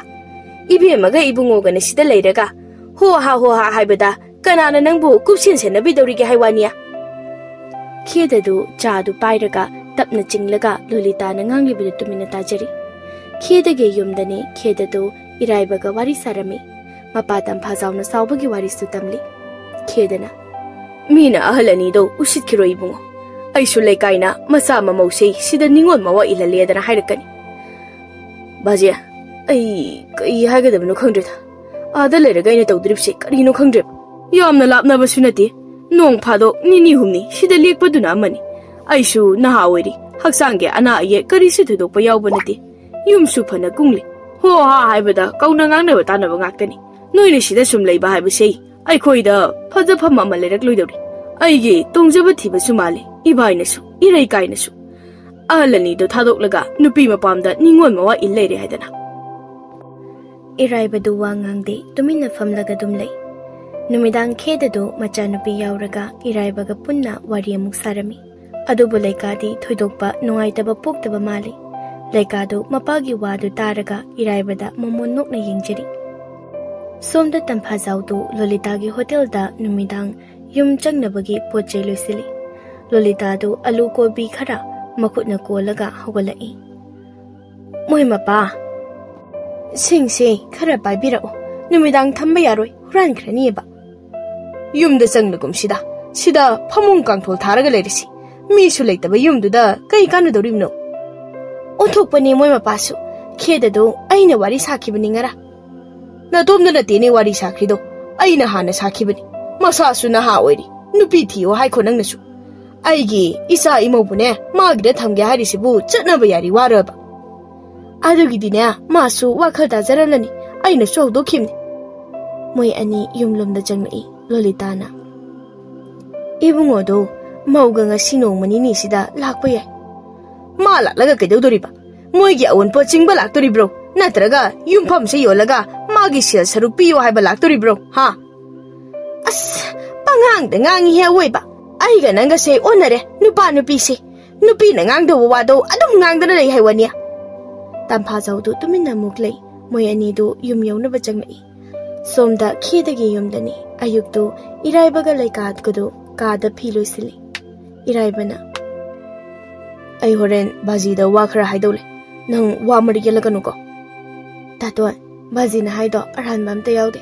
ꯏꯕꯦꯝꯃꯒ ꯏꯕꯨꯡꯉꯣꯒꯅ ꯁꯤꯗ ꯂꯩꯔꯒ ꯍꯣ ꯍꯥ ꯍꯣ ꯍꯥ ꯍꯥꯏꯕꯗ ꯀꯅꯥꯅ ꯅꯪꯕꯨ ꯀꯨꯞꯁꯦꯟ ꯁꯦꯟꯅꯕꯤꯗꯧꯔꯤꯒꯦ ꯍꯥꯏ ꯋꯥꯅꯤ? ꯈꯦꯗꯗꯨ ꯆꯥꯗꯨ ꯄꯥꯏꯔꯒ ꯇꯞꯅ ꯆꯤꯡꯂꯒ ꯂꯣꯂꯤꯇꯥꯅ ꯉꯥꯡꯂꯤꯕꯗꯨ ꯇꯨꯃꯤꯟꯅ ꯇꯥꯖꯔꯤ꯫ ꯈꯦꯗꯒꯤ ꯌꯨꯝꯗꯅꯤ ꯈꯦꯗꯗꯨ ꯏꯔꯥꯏꯕꯒ ꯋꯥꯔꯤ ꯁꯥꯔꯝꯃꯤ꯫ ꯃꯄꯥ ꯇꯝꯐꯥꯖꯥꯎꯅ ꯁꯥꯎꯕꯒꯤ ꯋꯥꯔꯤꯁꯨ ꯇꯝꯂꯤ꯫ ꯈꯦꯗꯅ, "ꯃꯤꯅ ꯑꯍꯜ ꯑꯅꯤꯗꯣ ꯎꯁꯤꯠꯈꯤꯔꯣꯏ ꯏꯕꯨꯡꯉꯣ꯫ ꯑꯩꯁꯨ ꯂꯩꯀꯥꯏꯅ ꯃꯆꯥ ꯃꯃꯧꯁꯦ ꯁꯤꯗ ꯅꯤꯉꯣꯜ ꯃꯋꯥ ꯏꯜꯍꯜꯂꯦꯗꯅ ꯍꯥꯏꯔꯛꯀꯅꯤ꯫ ꯕꯥꯖꯦ, ꯑꯩ ꯀꯩ ꯍꯥꯏꯒꯗꯕꯅꯣ ꯈꯪꯗ꯭ꯔꯦꯗ꯫ ꯑꯥꯗ ꯂꯩꯔꯒ ꯑꯩꯅ ꯇꯧꯗꯣꯔꯤꯕꯁꯦ ꯀꯔꯤꯅꯣ ꯈꯪꯗ꯭ꯔꯦꯕ꯫ ꯌꯥꯝꯅ ꯂꯥꯞꯅꯕꯁꯨ ꯅꯠꯇꯦ꯫ ꯅꯣꯡ ꯐꯥꯗꯣꯛ ꯅꯤꯅꯤ ꯍꯨꯝꯅꯤ ꯁꯤꯗ ꯂꯦꯛꯄꯗꯨꯅ ꯑꯃꯅꯤ꯫ ꯑꯩꯁꯨ ꯅꯍꯥ ꯑꯣꯏꯔꯤ꯫ ꯍꯛꯆꯥꯡꯒꯤ ꯑꯅꯥ ꯑꯌꯦꯛ ꯀꯔꯤꯁꯨ ꯊꯣꯏꯗꯣꯛꯄ ꯌꯥꯎꯕ ꯅꯠꯇꯦ꯫ ꯌꯨꯝꯁꯨ ꯐꯅ ꯀꯨꯡꯂꯤ꯫ ꯍꯣ ꯍꯥ ꯍꯥꯏꯕꯗ ꯀꯧꯅ ꯉꯥꯡꯅꯕ ꯇꯥꯅꯕ ꯉꯥꯛꯇꯅꯤ꯫ ꯅꯣꯏꯅ ꯁꯤꯗ ꯁꯨꯝ ꯂꯩꯕ ꯍꯥꯏꯕꯁꯦ ꯑꯩꯈꯣꯏꯗ ꯐꯖꯐꯝ ꯑꯃ ꯂꯩꯔꯛꯂꯣꯏꯗꯧꯔꯤ꯫ ꯑꯩꯒꯤ ꯇꯣꯡꯖꯕ ꯊꯤꯕꯁꯨ ꯃꯥꯜꯂꯤ, ꯏꯕꯥꯏꯅꯁꯨ, ꯏꯔꯩꯀꯥꯏꯅꯁꯨ꯫ ꯑꯍꯜ ꯑꯅꯤꯗꯣ ꯊꯥꯗꯣꯛꯂꯒ ꯅꯨꯄꯤ ꯃꯄꯥꯝꯗ ꯅꯤꯉꯣꯜ ꯃꯋꯥ ꯏꯜ ꯂꯩꯔꯦ ꯍꯥꯏꯗꯅ꯫" ꯏꯔꯥꯏꯕꯗꯨ ꯋꯥ ꯉꯥꯡꯗꯦ, ꯇꯨꯃꯤꯟꯅ ꯐꯝꯂꯒ ꯑꯗꯨꯝ ꯂꯩ꯫ ꯅꯨꯃꯤꯗꯥꯡ ꯈꯦꯗꯗꯨ ꯃꯆꯥꯅꯨꯄꯤ ꯌꯥꯎꯔꯒ ꯏꯔꯥꯏꯕꯒ ꯄꯨꯟꯅ ꯋꯥꯔꯤ ꯑꯃꯨꯛ ꯁꯥꯔꯝꯃꯤ꯫ ꯑꯗꯨꯕꯨ ꯂꯩꯀꯥꯗꯤ ꯊꯣꯏꯗꯣꯛꯄ ꯅꯨꯡꯉꯥꯏꯇꯕ ꯄꯣꯛꯇꯕ ꯃꯥꯜꯂꯤ꯫ ꯂꯩꯀꯥꯗꯨ ꯃꯄꯥꯒꯤ ꯋꯥꯗꯨ ꯇꯥꯔꯒ ꯏꯔꯥꯏꯕꯗ ꯃꯃꯣꯟ ꯅꯣꯛꯅ ꯌꯦꯡꯖꯔꯤ꯫ ꯁꯣꯝꯗ ꯇꯝꯐꯥꯖꯥꯎꯗꯨ ꯂꯣꯂꯤꯇꯥꯒꯤ ꯍꯣꯇꯦꯜꯗ ꯅꯨꯃꯤꯗꯥꯡ ꯌꯨꯝ ꯆꯪꯅꯕꯒꯤ ꯄꯣꯠ ꯆꯩ ꯂꯣꯏꯁꯤꯜꯂꯤ꯫ ꯂꯣꯂꯤꯇꯥꯗꯨ ꯑꯂꯨ ꯀꯣꯕꯤ ꯈꯔ ꯃꯈꯨꯠꯅ ꯀꯣꯜꯂꯒ ꯍꯧꯒꯠꯂꯛꯏ꯫ "ꯃꯣꯏ ꯃꯄꯥ, ꯁꯤꯡꯁꯦ ꯈꯔ ꯄꯥꯏꯕꯤꯔꯛꯎ, ꯅꯨꯃꯤꯗꯥꯡ ꯊꯝꯕ ꯌꯥꯔꯣꯏ, ꯍꯨꯔꯥꯟꯈ꯭ꯔꯅꯤꯕ꯫" "ꯌꯨꯝꯗ ꯆꯪꯂꯒꯨꯝꯁꯤꯗ, ꯁꯤꯗ ꯐꯃꯨꯡ ꯀꯥꯡꯊꯣꯜ ꯊꯥꯔꯒ ꯂꯩꯔꯤꯁꯤ, ꯃꯤꯁꯨ ꯂꯩꯇꯕ ꯌꯨꯝꯗꯨꯗ ꯀꯩ ꯀꯥꯟꯅꯗꯧꯔꯤꯕꯅꯣ?" ꯑꯣꯟꯊꯣꯛꯄꯅꯤ ꯃꯣꯏ ꯃꯄꯥꯁꯨ꯫ ꯈꯦꯗꯗꯣ ꯑꯩꯅ ꯋꯥꯔꯤ ꯁꯥꯈꯤꯕꯅꯤ ꯉꯔꯥꯡ꯫ "ꯅꯇꯣꯝꯗ ꯅꯠꯇꯦꯅꯦ ꯋꯥꯔꯤ ꯁꯥꯈ꯭ꯔꯤꯗꯣ, ꯑꯩꯅ ꯍꯥꯟꯅ ꯁꯥꯈꯤꯕꯅꯤ꯫ ꯃꯁꯥꯁꯨ ꯅꯍꯥ ꯑꯣꯏꯔꯤ꯫ ꯅꯨꯄꯤ ꯊꯤꯌꯣ ꯍꯥꯏꯈꯣ ꯅꯪꯅꯁꯨ꯫ ꯑꯩꯒꯤ ꯏꯆꯥ ꯏꯃꯧꯕꯨꯅꯦ ꯃꯥꯒꯤꯗ ꯊꯝꯒꯦ ꯍꯥꯏꯔꯤꯁꯤꯕꯨ ꯆꯠꯅꯕ ꯌꯥꯔꯤ ꯋꯥꯔꯕ? ꯑꯗꯨꯒꯤꯗꯤꯅꯦ ꯃꯥꯁꯨ ꯋꯥꯈꯜ ꯇꯥꯖꯔꯝꯂꯅꯤ꯫ ꯑꯩꯅꯁꯨ ꯍꯧꯗꯣꯛꯈꯤꯕꯅꯤ꯫ ꯃꯣꯏ ꯑꯅꯤ ꯌꯨꯝꯂꯣꯝꯗ ꯆꯪꯂꯛꯏ꯫ ꯂꯣꯂꯤꯇꯥꯅ, "ꯏꯕꯨꯡꯉꯣꯗꯣ ꯃꯧꯒ ꯉꯁꯤ ꯅꯣꯡꯃ ꯅꯤꯅꯤꯁꯤꯗ ꯂꯥꯛꯄ ꯌꯥꯏ꯫ ꯃꯥ ꯂꯥꯛꯂꯒ ꯀꯩꯗꯧꯗꯣꯔꯤꯕ? ꯃꯣꯏꯒꯤ ꯑꯑꯣꯟꯄꯣꯠ ꯆꯤꯡꯕ ꯂꯥꯛꯇꯣꯔꯤꯕ꯭ꯔꯣ? ꯅꯠꯇ꯭ꯔꯒ ꯌꯨꯝꯐꯝꯁꯦ ꯌꯣꯜꯂꯒ ꯃꯥꯒꯤ ꯁꯦꯜ ꯁꯔꯨꯛ ꯄꯤꯌꯣ ꯍꯥꯏꯕ ꯂꯥꯛꯇꯣꯔꯤꯕ꯭ꯔꯣ? ꯍꯥ?" "ꯑꯁ, ꯄꯉꯥꯡꯗ ꯉꯥꯡꯉꯤꯍꯦ ꯑꯋꯣꯏꯕ꯫ ꯑꯩꯒ ꯅꯪꯒꯁꯦ ꯑꯣꯟꯅꯔꯦ, ꯅꯨꯄꯥ ꯅꯨꯄꯤꯁꯦ꯫ ꯅꯨꯄꯤꯅ ꯉꯥꯡꯗꯕ ꯋꯥꯗꯣ ꯑꯗꯨꯝ ꯉꯥꯡꯗꯅ ꯂꯩ ꯍꯥꯏ ꯋꯥꯅꯤ꯫" ꯇꯝꯐꯥꯖꯧꯗꯨ ꯇꯨꯃꯤꯟꯅ ꯑꯃꯨꯛ ꯂꯩ꯫ ꯃꯣꯏ ꯑꯅꯤꯗꯨ ꯌꯨꯝ ꯌꯧꯅꯕ ꯆꯪꯂꯛꯏ꯫ ꯁꯣꯝꯗ ꯈꯦꯗꯒꯤ ꯌꯨꯝꯗꯅꯤ꯫ ꯑꯌꯨꯛꯇꯨ ꯏꯔꯥꯏꯕꯒ ꯂꯩꯀꯥꯠꯀꯗꯨ ꯀꯥꯗ ꯐꯤ ꯂꯣꯏꯁꯤꯜꯂꯤ꯫ ꯏꯔꯥꯏꯕꯅ, "ꯑꯩ ꯍꯣꯔꯦꯟ ꯕꯥꯖꯤꯗ ꯋꯥ ꯈꯔ ꯍꯥꯏꯗꯧ ꯂꯩ꯫ ꯅꯪ ꯋꯥ ꯃꯔꯤ ꯌꯦꯠꯂꯛꯀꯅꯨꯀꯣ꯫" "ꯇꯥꯇꯣꯟ, ꯕꯥꯖꯤꯅ ꯍꯥꯏꯗꯣ ꯑꯔꯥꯟꯕ ꯑꯝꯇ ꯌꯥꯎꯗꯦ꯫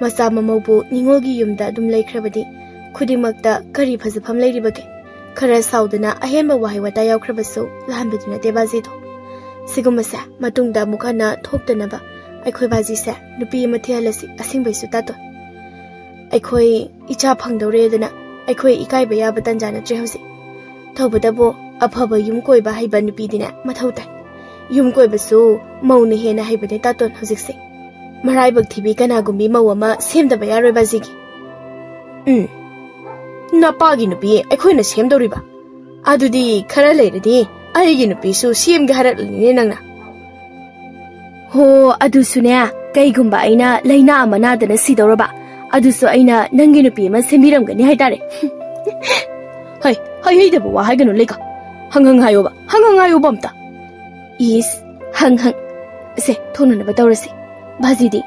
ꯃꯆꯥ ꯃꯃꯧꯕꯨ ꯅꯤꯉꯣꯜꯒꯤ ꯌꯨꯝꯗ ꯑꯗꯨꯝ ꯂꯩꯈ꯭ꯔꯕꯗꯤ ꯈꯨꯗꯤꯡꯃꯛꯇ ꯀꯔꯤ ꯐꯖꯐꯝ ꯂꯩꯔꯤꯕꯒꯦ? ꯈꯔ ꯁꯥꯎꯗꯅ ꯑꯍꯦꯟꯕ ꯋꯥꯍꯩ ꯋꯥꯇꯥ ꯌꯥꯎꯈ꯭ꯔꯕꯁꯨ ꯂꯥꯟꯕꯗꯤ ꯅꯠꯇꯦ ꯕꯥꯖꯤꯗꯣ꯫ ꯁꯤꯒꯨꯝꯕꯁꯦ ꯃꯇꯨꯡꯗ ꯑꯃꯨꯛ ꯍꯟꯅ ꯊꯣꯛꯇꯅꯕ ꯑꯩꯈꯣꯏ ꯕꯥꯖꯤꯁꯦ ꯅꯨꯄꯤ ꯑꯃ ꯊꯤꯍꯜꯂꯁꯤ, ꯑꯁꯦꯡꯕꯩꯁꯨ ꯇꯥꯇꯣꯟ꯫ ꯑꯩꯈꯣꯏ ꯏꯆꯥ ꯐꯪꯗꯧꯔꯦ ꯑꯗꯨꯅ ꯑꯩꯈꯣꯏ ꯏꯀꯥꯏꯕ ꯌꯥꯕ ꯇꯟꯖꯥ ꯅꯠꯇ꯭ꯔꯦ ꯍꯧꯖꯤꯛ꯫ ꯇꯧꯕꯇꯕꯨ ꯑꯐꯕ ꯌꯨꯝ ꯀꯣꯏꯕ ꯍꯩꯕ ꯅꯨꯄꯤꯗꯤꯅꯦ ꯃꯊꯧ ꯇꯥꯏ꯫ ꯌꯨꯝ ꯀꯣꯏꯕꯁꯨ ꯃꯧꯅ ꯍꯦꯟꯅ ꯍꯩꯕꯅꯦ ꯇꯥꯇꯣꯟ ꯍꯧꯖꯤꯛꯁꯦ꯫ ꯃꯔꯥꯏꯕꯛ ꯊꯤꯕꯤ ꯀꯅꯥꯒꯨꯝꯕꯤ ꯃꯧ ꯑꯃ ꯁꯦꯝꯗꯕ ꯌꯥꯔꯣꯏ ꯕꯥꯖꯤꯒꯤ꯫" "ꯎꯝ, ꯅꯄꯥꯒꯤ ꯅꯨꯄꯤ ꯑꯩꯈꯣꯏꯅ ꯁꯦꯝꯗꯧꯔꯤꯕ? ꯑꯗꯨꯗꯤ ꯈꯔ ꯂꯩꯔꯗꯤ ꯑꯩꯒꯤ ꯅꯨꯄꯤꯁꯨ ꯁꯦꯝꯒꯦ ꯍꯥꯏꯔꯛꯂꯅꯤꯅꯦ ꯅꯪꯅ꯫" "ꯍꯣ, ꯑꯗꯨꯁꯨꯅꯦ, ꯀꯩꯒꯨꯝꯕ ꯑꯩꯅ ꯂꯥꯏꯅꯥ ꯑꯃ ꯅꯥꯗꯅ ꯁꯤꯗꯧꯔꯕ, ꯑꯗꯨꯁꯨ ꯑꯩꯅ ꯅꯪꯒꯤ ꯅꯨꯄꯤ ꯑꯃ ꯁꯦꯝꯕꯤꯔꯝꯒꯅꯤ ꯍꯥꯏꯇꯥꯔꯦ꯫" "ꯍꯩ, ꯍꯩ ꯍꯩꯗꯕ ꯋꯥ ꯍꯥꯏꯒꯅꯨ ꯂꯩꯀꯥ꯫ ꯍꯪ ꯍꯪ ꯍꯥꯏꯌꯣꯕ, ꯍꯪ ꯍꯪ ꯍꯥꯏꯌꯣꯕ ꯑꯝꯇ꯫" "ꯏꯁ, ꯍꯪ ꯍꯪ꯫ ꯁꯦ, ꯊꯣꯡꯅꯅꯕ ꯇꯧꯔꯁꯤ꯫ ꯕꯥꯖꯤꯗꯤ?"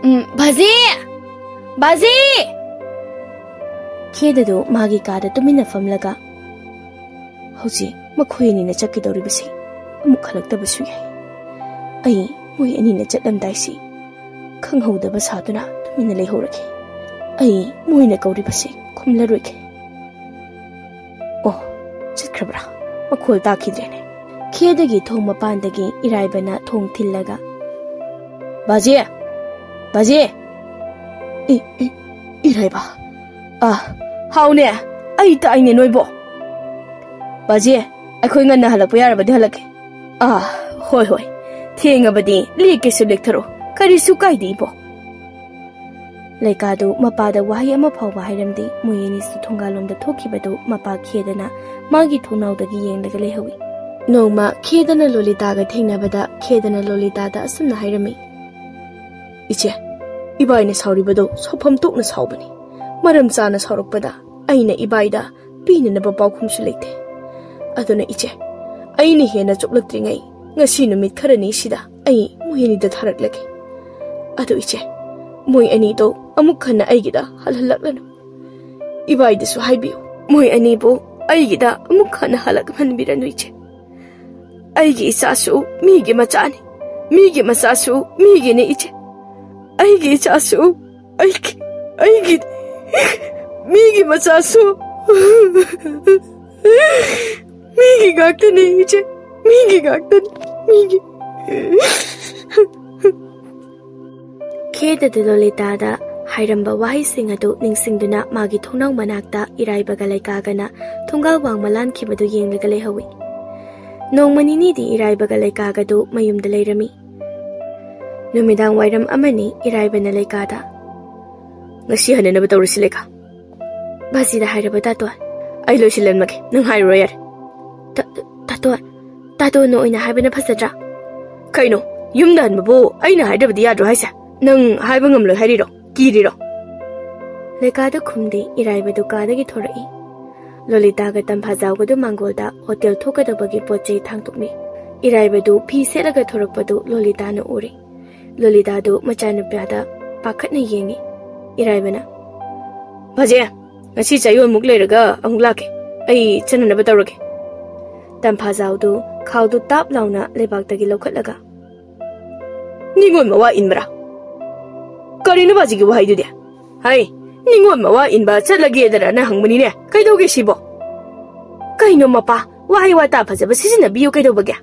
"ꯎꯝ, ꯕꯥꯖꯤ! ꯕꯥꯖꯤ!" ꯈꯦꯗꯗꯨ ꯃꯥꯒꯤ ꯀꯥꯗ ꯇꯨꯃꯤꯟꯅ ꯐꯝꯂꯒ, "ꯍꯧꯖꯤꯛ ꯃꯈꯣꯏ ꯑꯅꯤꯅ ꯆꯠꯀꯗꯧꯔꯤꯕꯁꯤ ꯑꯃꯨꯛ ꯍꯜꯂꯛꯇꯕꯁꯨ ꯌꯥꯏ꯫ ꯑꯩ ꯃꯣꯏ ꯑꯅꯤꯅ ꯆꯠꯂꯝꯗꯥꯏꯁꯤ ꯈꯪꯍꯧꯗꯕ ꯁꯥꯗꯨꯅ ꯇꯨꯃꯤꯟꯅ ꯂꯩꯍꯧꯔꯒꯦ꯫ ꯑꯩ ꯃꯣꯏꯅ ꯀꯧꯔꯤꯕꯁꯤ ꯈꯨꯝꯂꯔꯣꯏꯒꯦ꯫ ꯑꯣ, ꯆꯠꯈ꯭ꯔꯕ꯭ꯔꯥ? ꯃꯈꯣꯜ ꯇꯥꯈꯤꯗ꯭ꯔꯦꯅꯦ꯫" ꯈꯦꯗꯒꯤ ꯊꯣꯡ ꯃꯄꯥꯟꯗꯒꯤ ꯏꯔꯥꯏꯕꯅ ꯊꯣꯡ ꯊꯤꯜꯂꯒ, "ꯕꯥꯖꯤ! ꯕꯥꯖꯤ!" E- E- ꯏꯔꯥꯏꯕ꯫ ꯑꯥ, ꯍꯥꯎꯅꯦ, ꯑꯩ ꯇꯥꯛꯏꯅꯦ ꯅꯣꯏꯕꯣ꯫ ꯕꯥꯖꯤ, ꯑꯩꯈꯣꯏ ꯉꯟꯅ ꯍꯜꯂꯛꯄ ꯌꯥꯔꯕꯗꯤ ꯍꯜꯂꯛꯀꯦ꯫ ꯑꯥ, ꯍꯣꯏ ꯍꯣꯏ, ꯊꯦꯡꯉꯕꯗꯤ ꯂꯦꯛꯀꯦꯁꯨ ꯂꯦꯛꯊꯔꯣ, ꯀꯔꯤꯁꯨ ꯀꯥꯏꯗꯦ ꯏꯕꯣ꯫ ꯂꯩꯀꯥꯗꯨ ꯃꯄꯥꯗ ꯋꯥꯍꯩ ꯑꯃ ꯐꯥꯎꯕ ꯍꯥꯏꯔꯝꯗꯦ꯫ ꯃꯣꯏ ꯑꯅꯤꯁꯨ ꯊꯣꯡꯒꯥꯜꯂꯣꯝꯗ ꯊꯣꯛꯈꯤꯕꯗꯨ ꯃꯄꯥ ꯈꯦꯗꯅ ꯃꯥꯒꯤ ꯊꯣꯡꯅꯥꯎꯗꯒꯤ ꯌꯦꯡꯂꯒ ꯂꯩꯍꯧꯏ꯫ ꯅꯣꯡꯃ ꯈꯦꯗꯅ ꯂꯣꯂꯤꯇꯥꯒ ꯊꯦꯡꯅꯕꯗ ꯈꯦꯗꯅ ꯂꯣꯂꯤꯇꯥꯗ ꯑꯁꯨꯝꯅ ꯍꯥꯏꯔꯝꯃꯤ: "ꯏꯆꯦ, ꯏꯕꯥꯏꯅ ꯁꯥꯎꯔꯤꯕꯗꯣ ꯁꯥꯎꯐꯝ ꯊꯣꯛꯅ ꯁꯥꯎꯕꯅꯤ꯫ ꯃꯔꯝ ꯆꯥꯅ ꯁꯥꯎꯔꯛꯄꯗ ꯑꯩꯅ ꯏꯕꯥꯏꯗ ꯄꯤꯅꯅꯕ ꯄꯥꯎꯈꯨꯝꯁꯨ ꯂꯩꯇꯦ꯫ ꯑꯗꯨꯅ ꯏꯆꯦ, ꯑꯩꯅ ꯍꯦꯟꯅ ꯆꯣꯛꯂꯛꯇ꯭ꯔꯤꯉꯩ ꯉꯁꯤ ꯅꯨꯃꯤꯠ ꯈꯔꯅꯤꯁꯤꯗ ꯑꯩ ꯃꯣꯏ ꯑꯅꯤꯗ ꯊꯥꯔꯛꯂꯒꯦ꯫ ꯑꯗꯨ ꯏꯆꯦ, ꯃꯣꯏ ꯑꯅꯤꯗꯣ ꯑꯃꯨꯛ ꯍꯟꯅ ꯑꯩꯒꯤꯗ ꯍꯜꯍꯜꯂꯛꯂꯅꯨ꯫ ꯏꯕꯥꯏꯗꯁꯨ ꯍꯥꯏꯕꯤꯌꯨ, ꯃꯣꯏ ꯑꯅꯤꯕꯨ ꯑꯩꯒꯤꯗ ꯑꯃꯨꯛ ꯍꯟꯅ ꯍꯜꯂꯛꯍꯟꯕꯤꯔꯅꯨ ꯏꯆꯦ꯫ ꯑꯩꯒꯤ ꯏꯆꯥꯁꯨ ꯃꯤꯒꯤ ꯃꯆꯥꯅꯤ, ꯃꯤꯒꯤ ꯃꯆꯥꯁꯨ ꯃꯤꯒꯤꯅꯤ ꯏꯆꯦ꯫ ꯑꯩꯒꯤ ꯏꯆꯥꯁꯨ ꯑꯩꯒꯤ, ꯑꯩꯒꯤ, ꯃꯤꯒꯤ ꯃꯆꯥꯁꯨ ꯃꯤꯒꯤ ꯉꯥꯛꯇꯅꯤ ꯏꯆꯦ, ꯃꯤꯒꯤ ꯉꯥꯛꯇꯅꯤ, ꯃꯤꯒꯤ꯫" ꯈꯦꯗꯗ ꯂꯣꯂꯤꯇꯥꯗ ꯍꯥꯏꯔꯝꯕ ꯋꯥꯍꯩꯁꯤꯡ ꯑꯗꯨ ꯅꯤꯡꯁꯤꯡꯗꯨꯅ ꯃꯥꯒꯤ ꯊꯣꯡꯅꯥꯎ ꯃꯅꯥꯛꯇ ꯏꯔꯥꯏꯕꯒ ꯂꯩꯀꯥꯒꯅ ꯊꯣꯡꯒꯥꯜ ꯋꯥꯡꯃ ꯂꯥꯟꯈꯤꯕꯗꯨ ꯌꯦꯡꯂꯒ ꯂꯩꯍꯧꯏ꯫ ꯅꯣꯡꯃ ꯅꯤꯅꯤꯗꯤ ꯏꯔꯥꯏꯕꯒ ꯂꯩꯀꯥꯒꯗꯨ ꯃꯌꯨꯝꯗ ꯂꯩꯔꯝꯃꯤ꯫ ꯅꯨꯃꯤꯗꯥꯡ ꯋꯥꯏꯔꯝ ꯑꯃꯅꯤ ꯏꯔꯥꯏꯕꯅ ꯂꯩꯀꯥꯗ, "ꯉꯁꯤ ꯍꯟꯅꯅꯕ ꯇꯧꯔꯁꯤ ꯂꯩꯀꯥ꯫" ꯕꯥꯖꯤꯗ ꯍꯥꯏꯔꯕ ꯇꯥꯇꯣꯟ꯫ "ꯑꯩ ꯂꯣꯏꯁꯤꯜꯂꯝꯃꯒꯦ, ꯅꯪ ꯍꯥꯏꯔꯨꯔꯣ ꯌꯥꯔꯦ꯫" "ꯇꯥ-, ꯇꯥꯇꯣꯟ, ꯇꯥꯇꯣꯟꯅ ꯑꯣꯏꯅ ꯍꯥꯏꯕꯅ ꯐꯖꯗ꯭ꯔꯥ?" "ꯀꯩꯅꯣ, ꯌꯨꯝꯗ ꯍꯟꯕꯕꯨ ꯑꯩꯅ ꯍꯥꯏꯗꯕꯗꯤ ꯌꯥꯗ꯭ꯔꯣ ꯍꯥꯏꯁꯦ? ꯅꯪ ꯍꯥꯏꯕ ꯉꯝꯂꯣꯏ ꯍꯥꯏꯔꯤꯔꯣ? ꯀꯤꯔꯤꯔꯣ?" ꯂꯩꯀꯥꯗ ꯈꯨꯝꯗꯦ, ꯏꯔꯥꯏꯕꯗꯨ ꯀꯥꯗꯒꯤ ꯊꯣꯔꯛꯏ꯫ ꯂꯣꯂꯤꯇꯥꯒ ꯇꯝꯐꯥꯖꯥꯎꯒꯗꯨ ꯃꯥꯡꯒꯣꯜꯗ ꯍꯣꯇꯦꯜ ꯊꯣꯛꯀꯗꯕꯒꯤ ꯄꯣꯠ ꯆꯩ ꯊꯥꯡꯗꯣꯛꯂꯤ꯫ ꯏꯔꯥꯏꯕꯗꯨ ꯐꯤ ꯁꯦꯠꯂꯒ ꯊꯣꯔꯛꯄꯗꯨ ꯂꯣꯂꯤꯇꯥꯅ ꯎꯔꯦ꯫ ꯂꯣꯂꯤꯇꯥꯗꯨ ꯃꯆꯥꯅꯨꯄꯥꯗ ꯄꯥꯈꯠꯅ ꯌꯦꯡꯏ꯫ ꯏꯔꯥꯏꯕꯅ, "ꯕꯥꯖꯦ, ꯉꯁꯤ ꯆꯌꯣꯜꯃꯨꯛ ꯂꯩꯔꯒ ꯑꯃꯨꯛ ꯂꯥꯛꯀꯦ꯫ ꯑꯩ ꯆꯠꯅꯅꯕ ꯇꯧꯔꯒꯦ꯫" ꯇꯝꯐꯥꯖꯥꯎꯗꯨ ꯈꯥꯎꯗꯨ ꯇꯥꯞ ꯂꯥꯎꯅ ꯂꯩꯕꯥꯛꯇꯒꯤ ꯂꯧꯈꯠꯂꯒ, "ꯅꯤꯉꯣꯜ ꯃꯋꯥ ꯏꯟꯕ꯭ꯔꯥ? ꯀꯔꯤꯅꯣ ꯕꯥꯖꯤꯒꯤ ꯋꯥꯍꯩꯗꯨꯗꯤ? ꯍꯩ, ꯅꯤꯉꯣꯜ ꯃꯋꯥ ꯏꯟꯕ ꯆꯠꯂꯒꯦꯗꯔꯅ ꯍꯪꯕꯅꯤꯅꯦ꯫ ꯀꯩꯗꯧꯒꯦ ꯁꯤꯕꯣ? ꯀꯩꯅꯣ ꯃꯄꯥ, ꯋꯥꯍꯩ ꯋꯥꯇꯥ ꯐꯖꯕ ꯁꯤꯖꯤꯟꯅꯕꯤꯌꯨ ꯀꯩꯗꯧꯕꯒꯦ?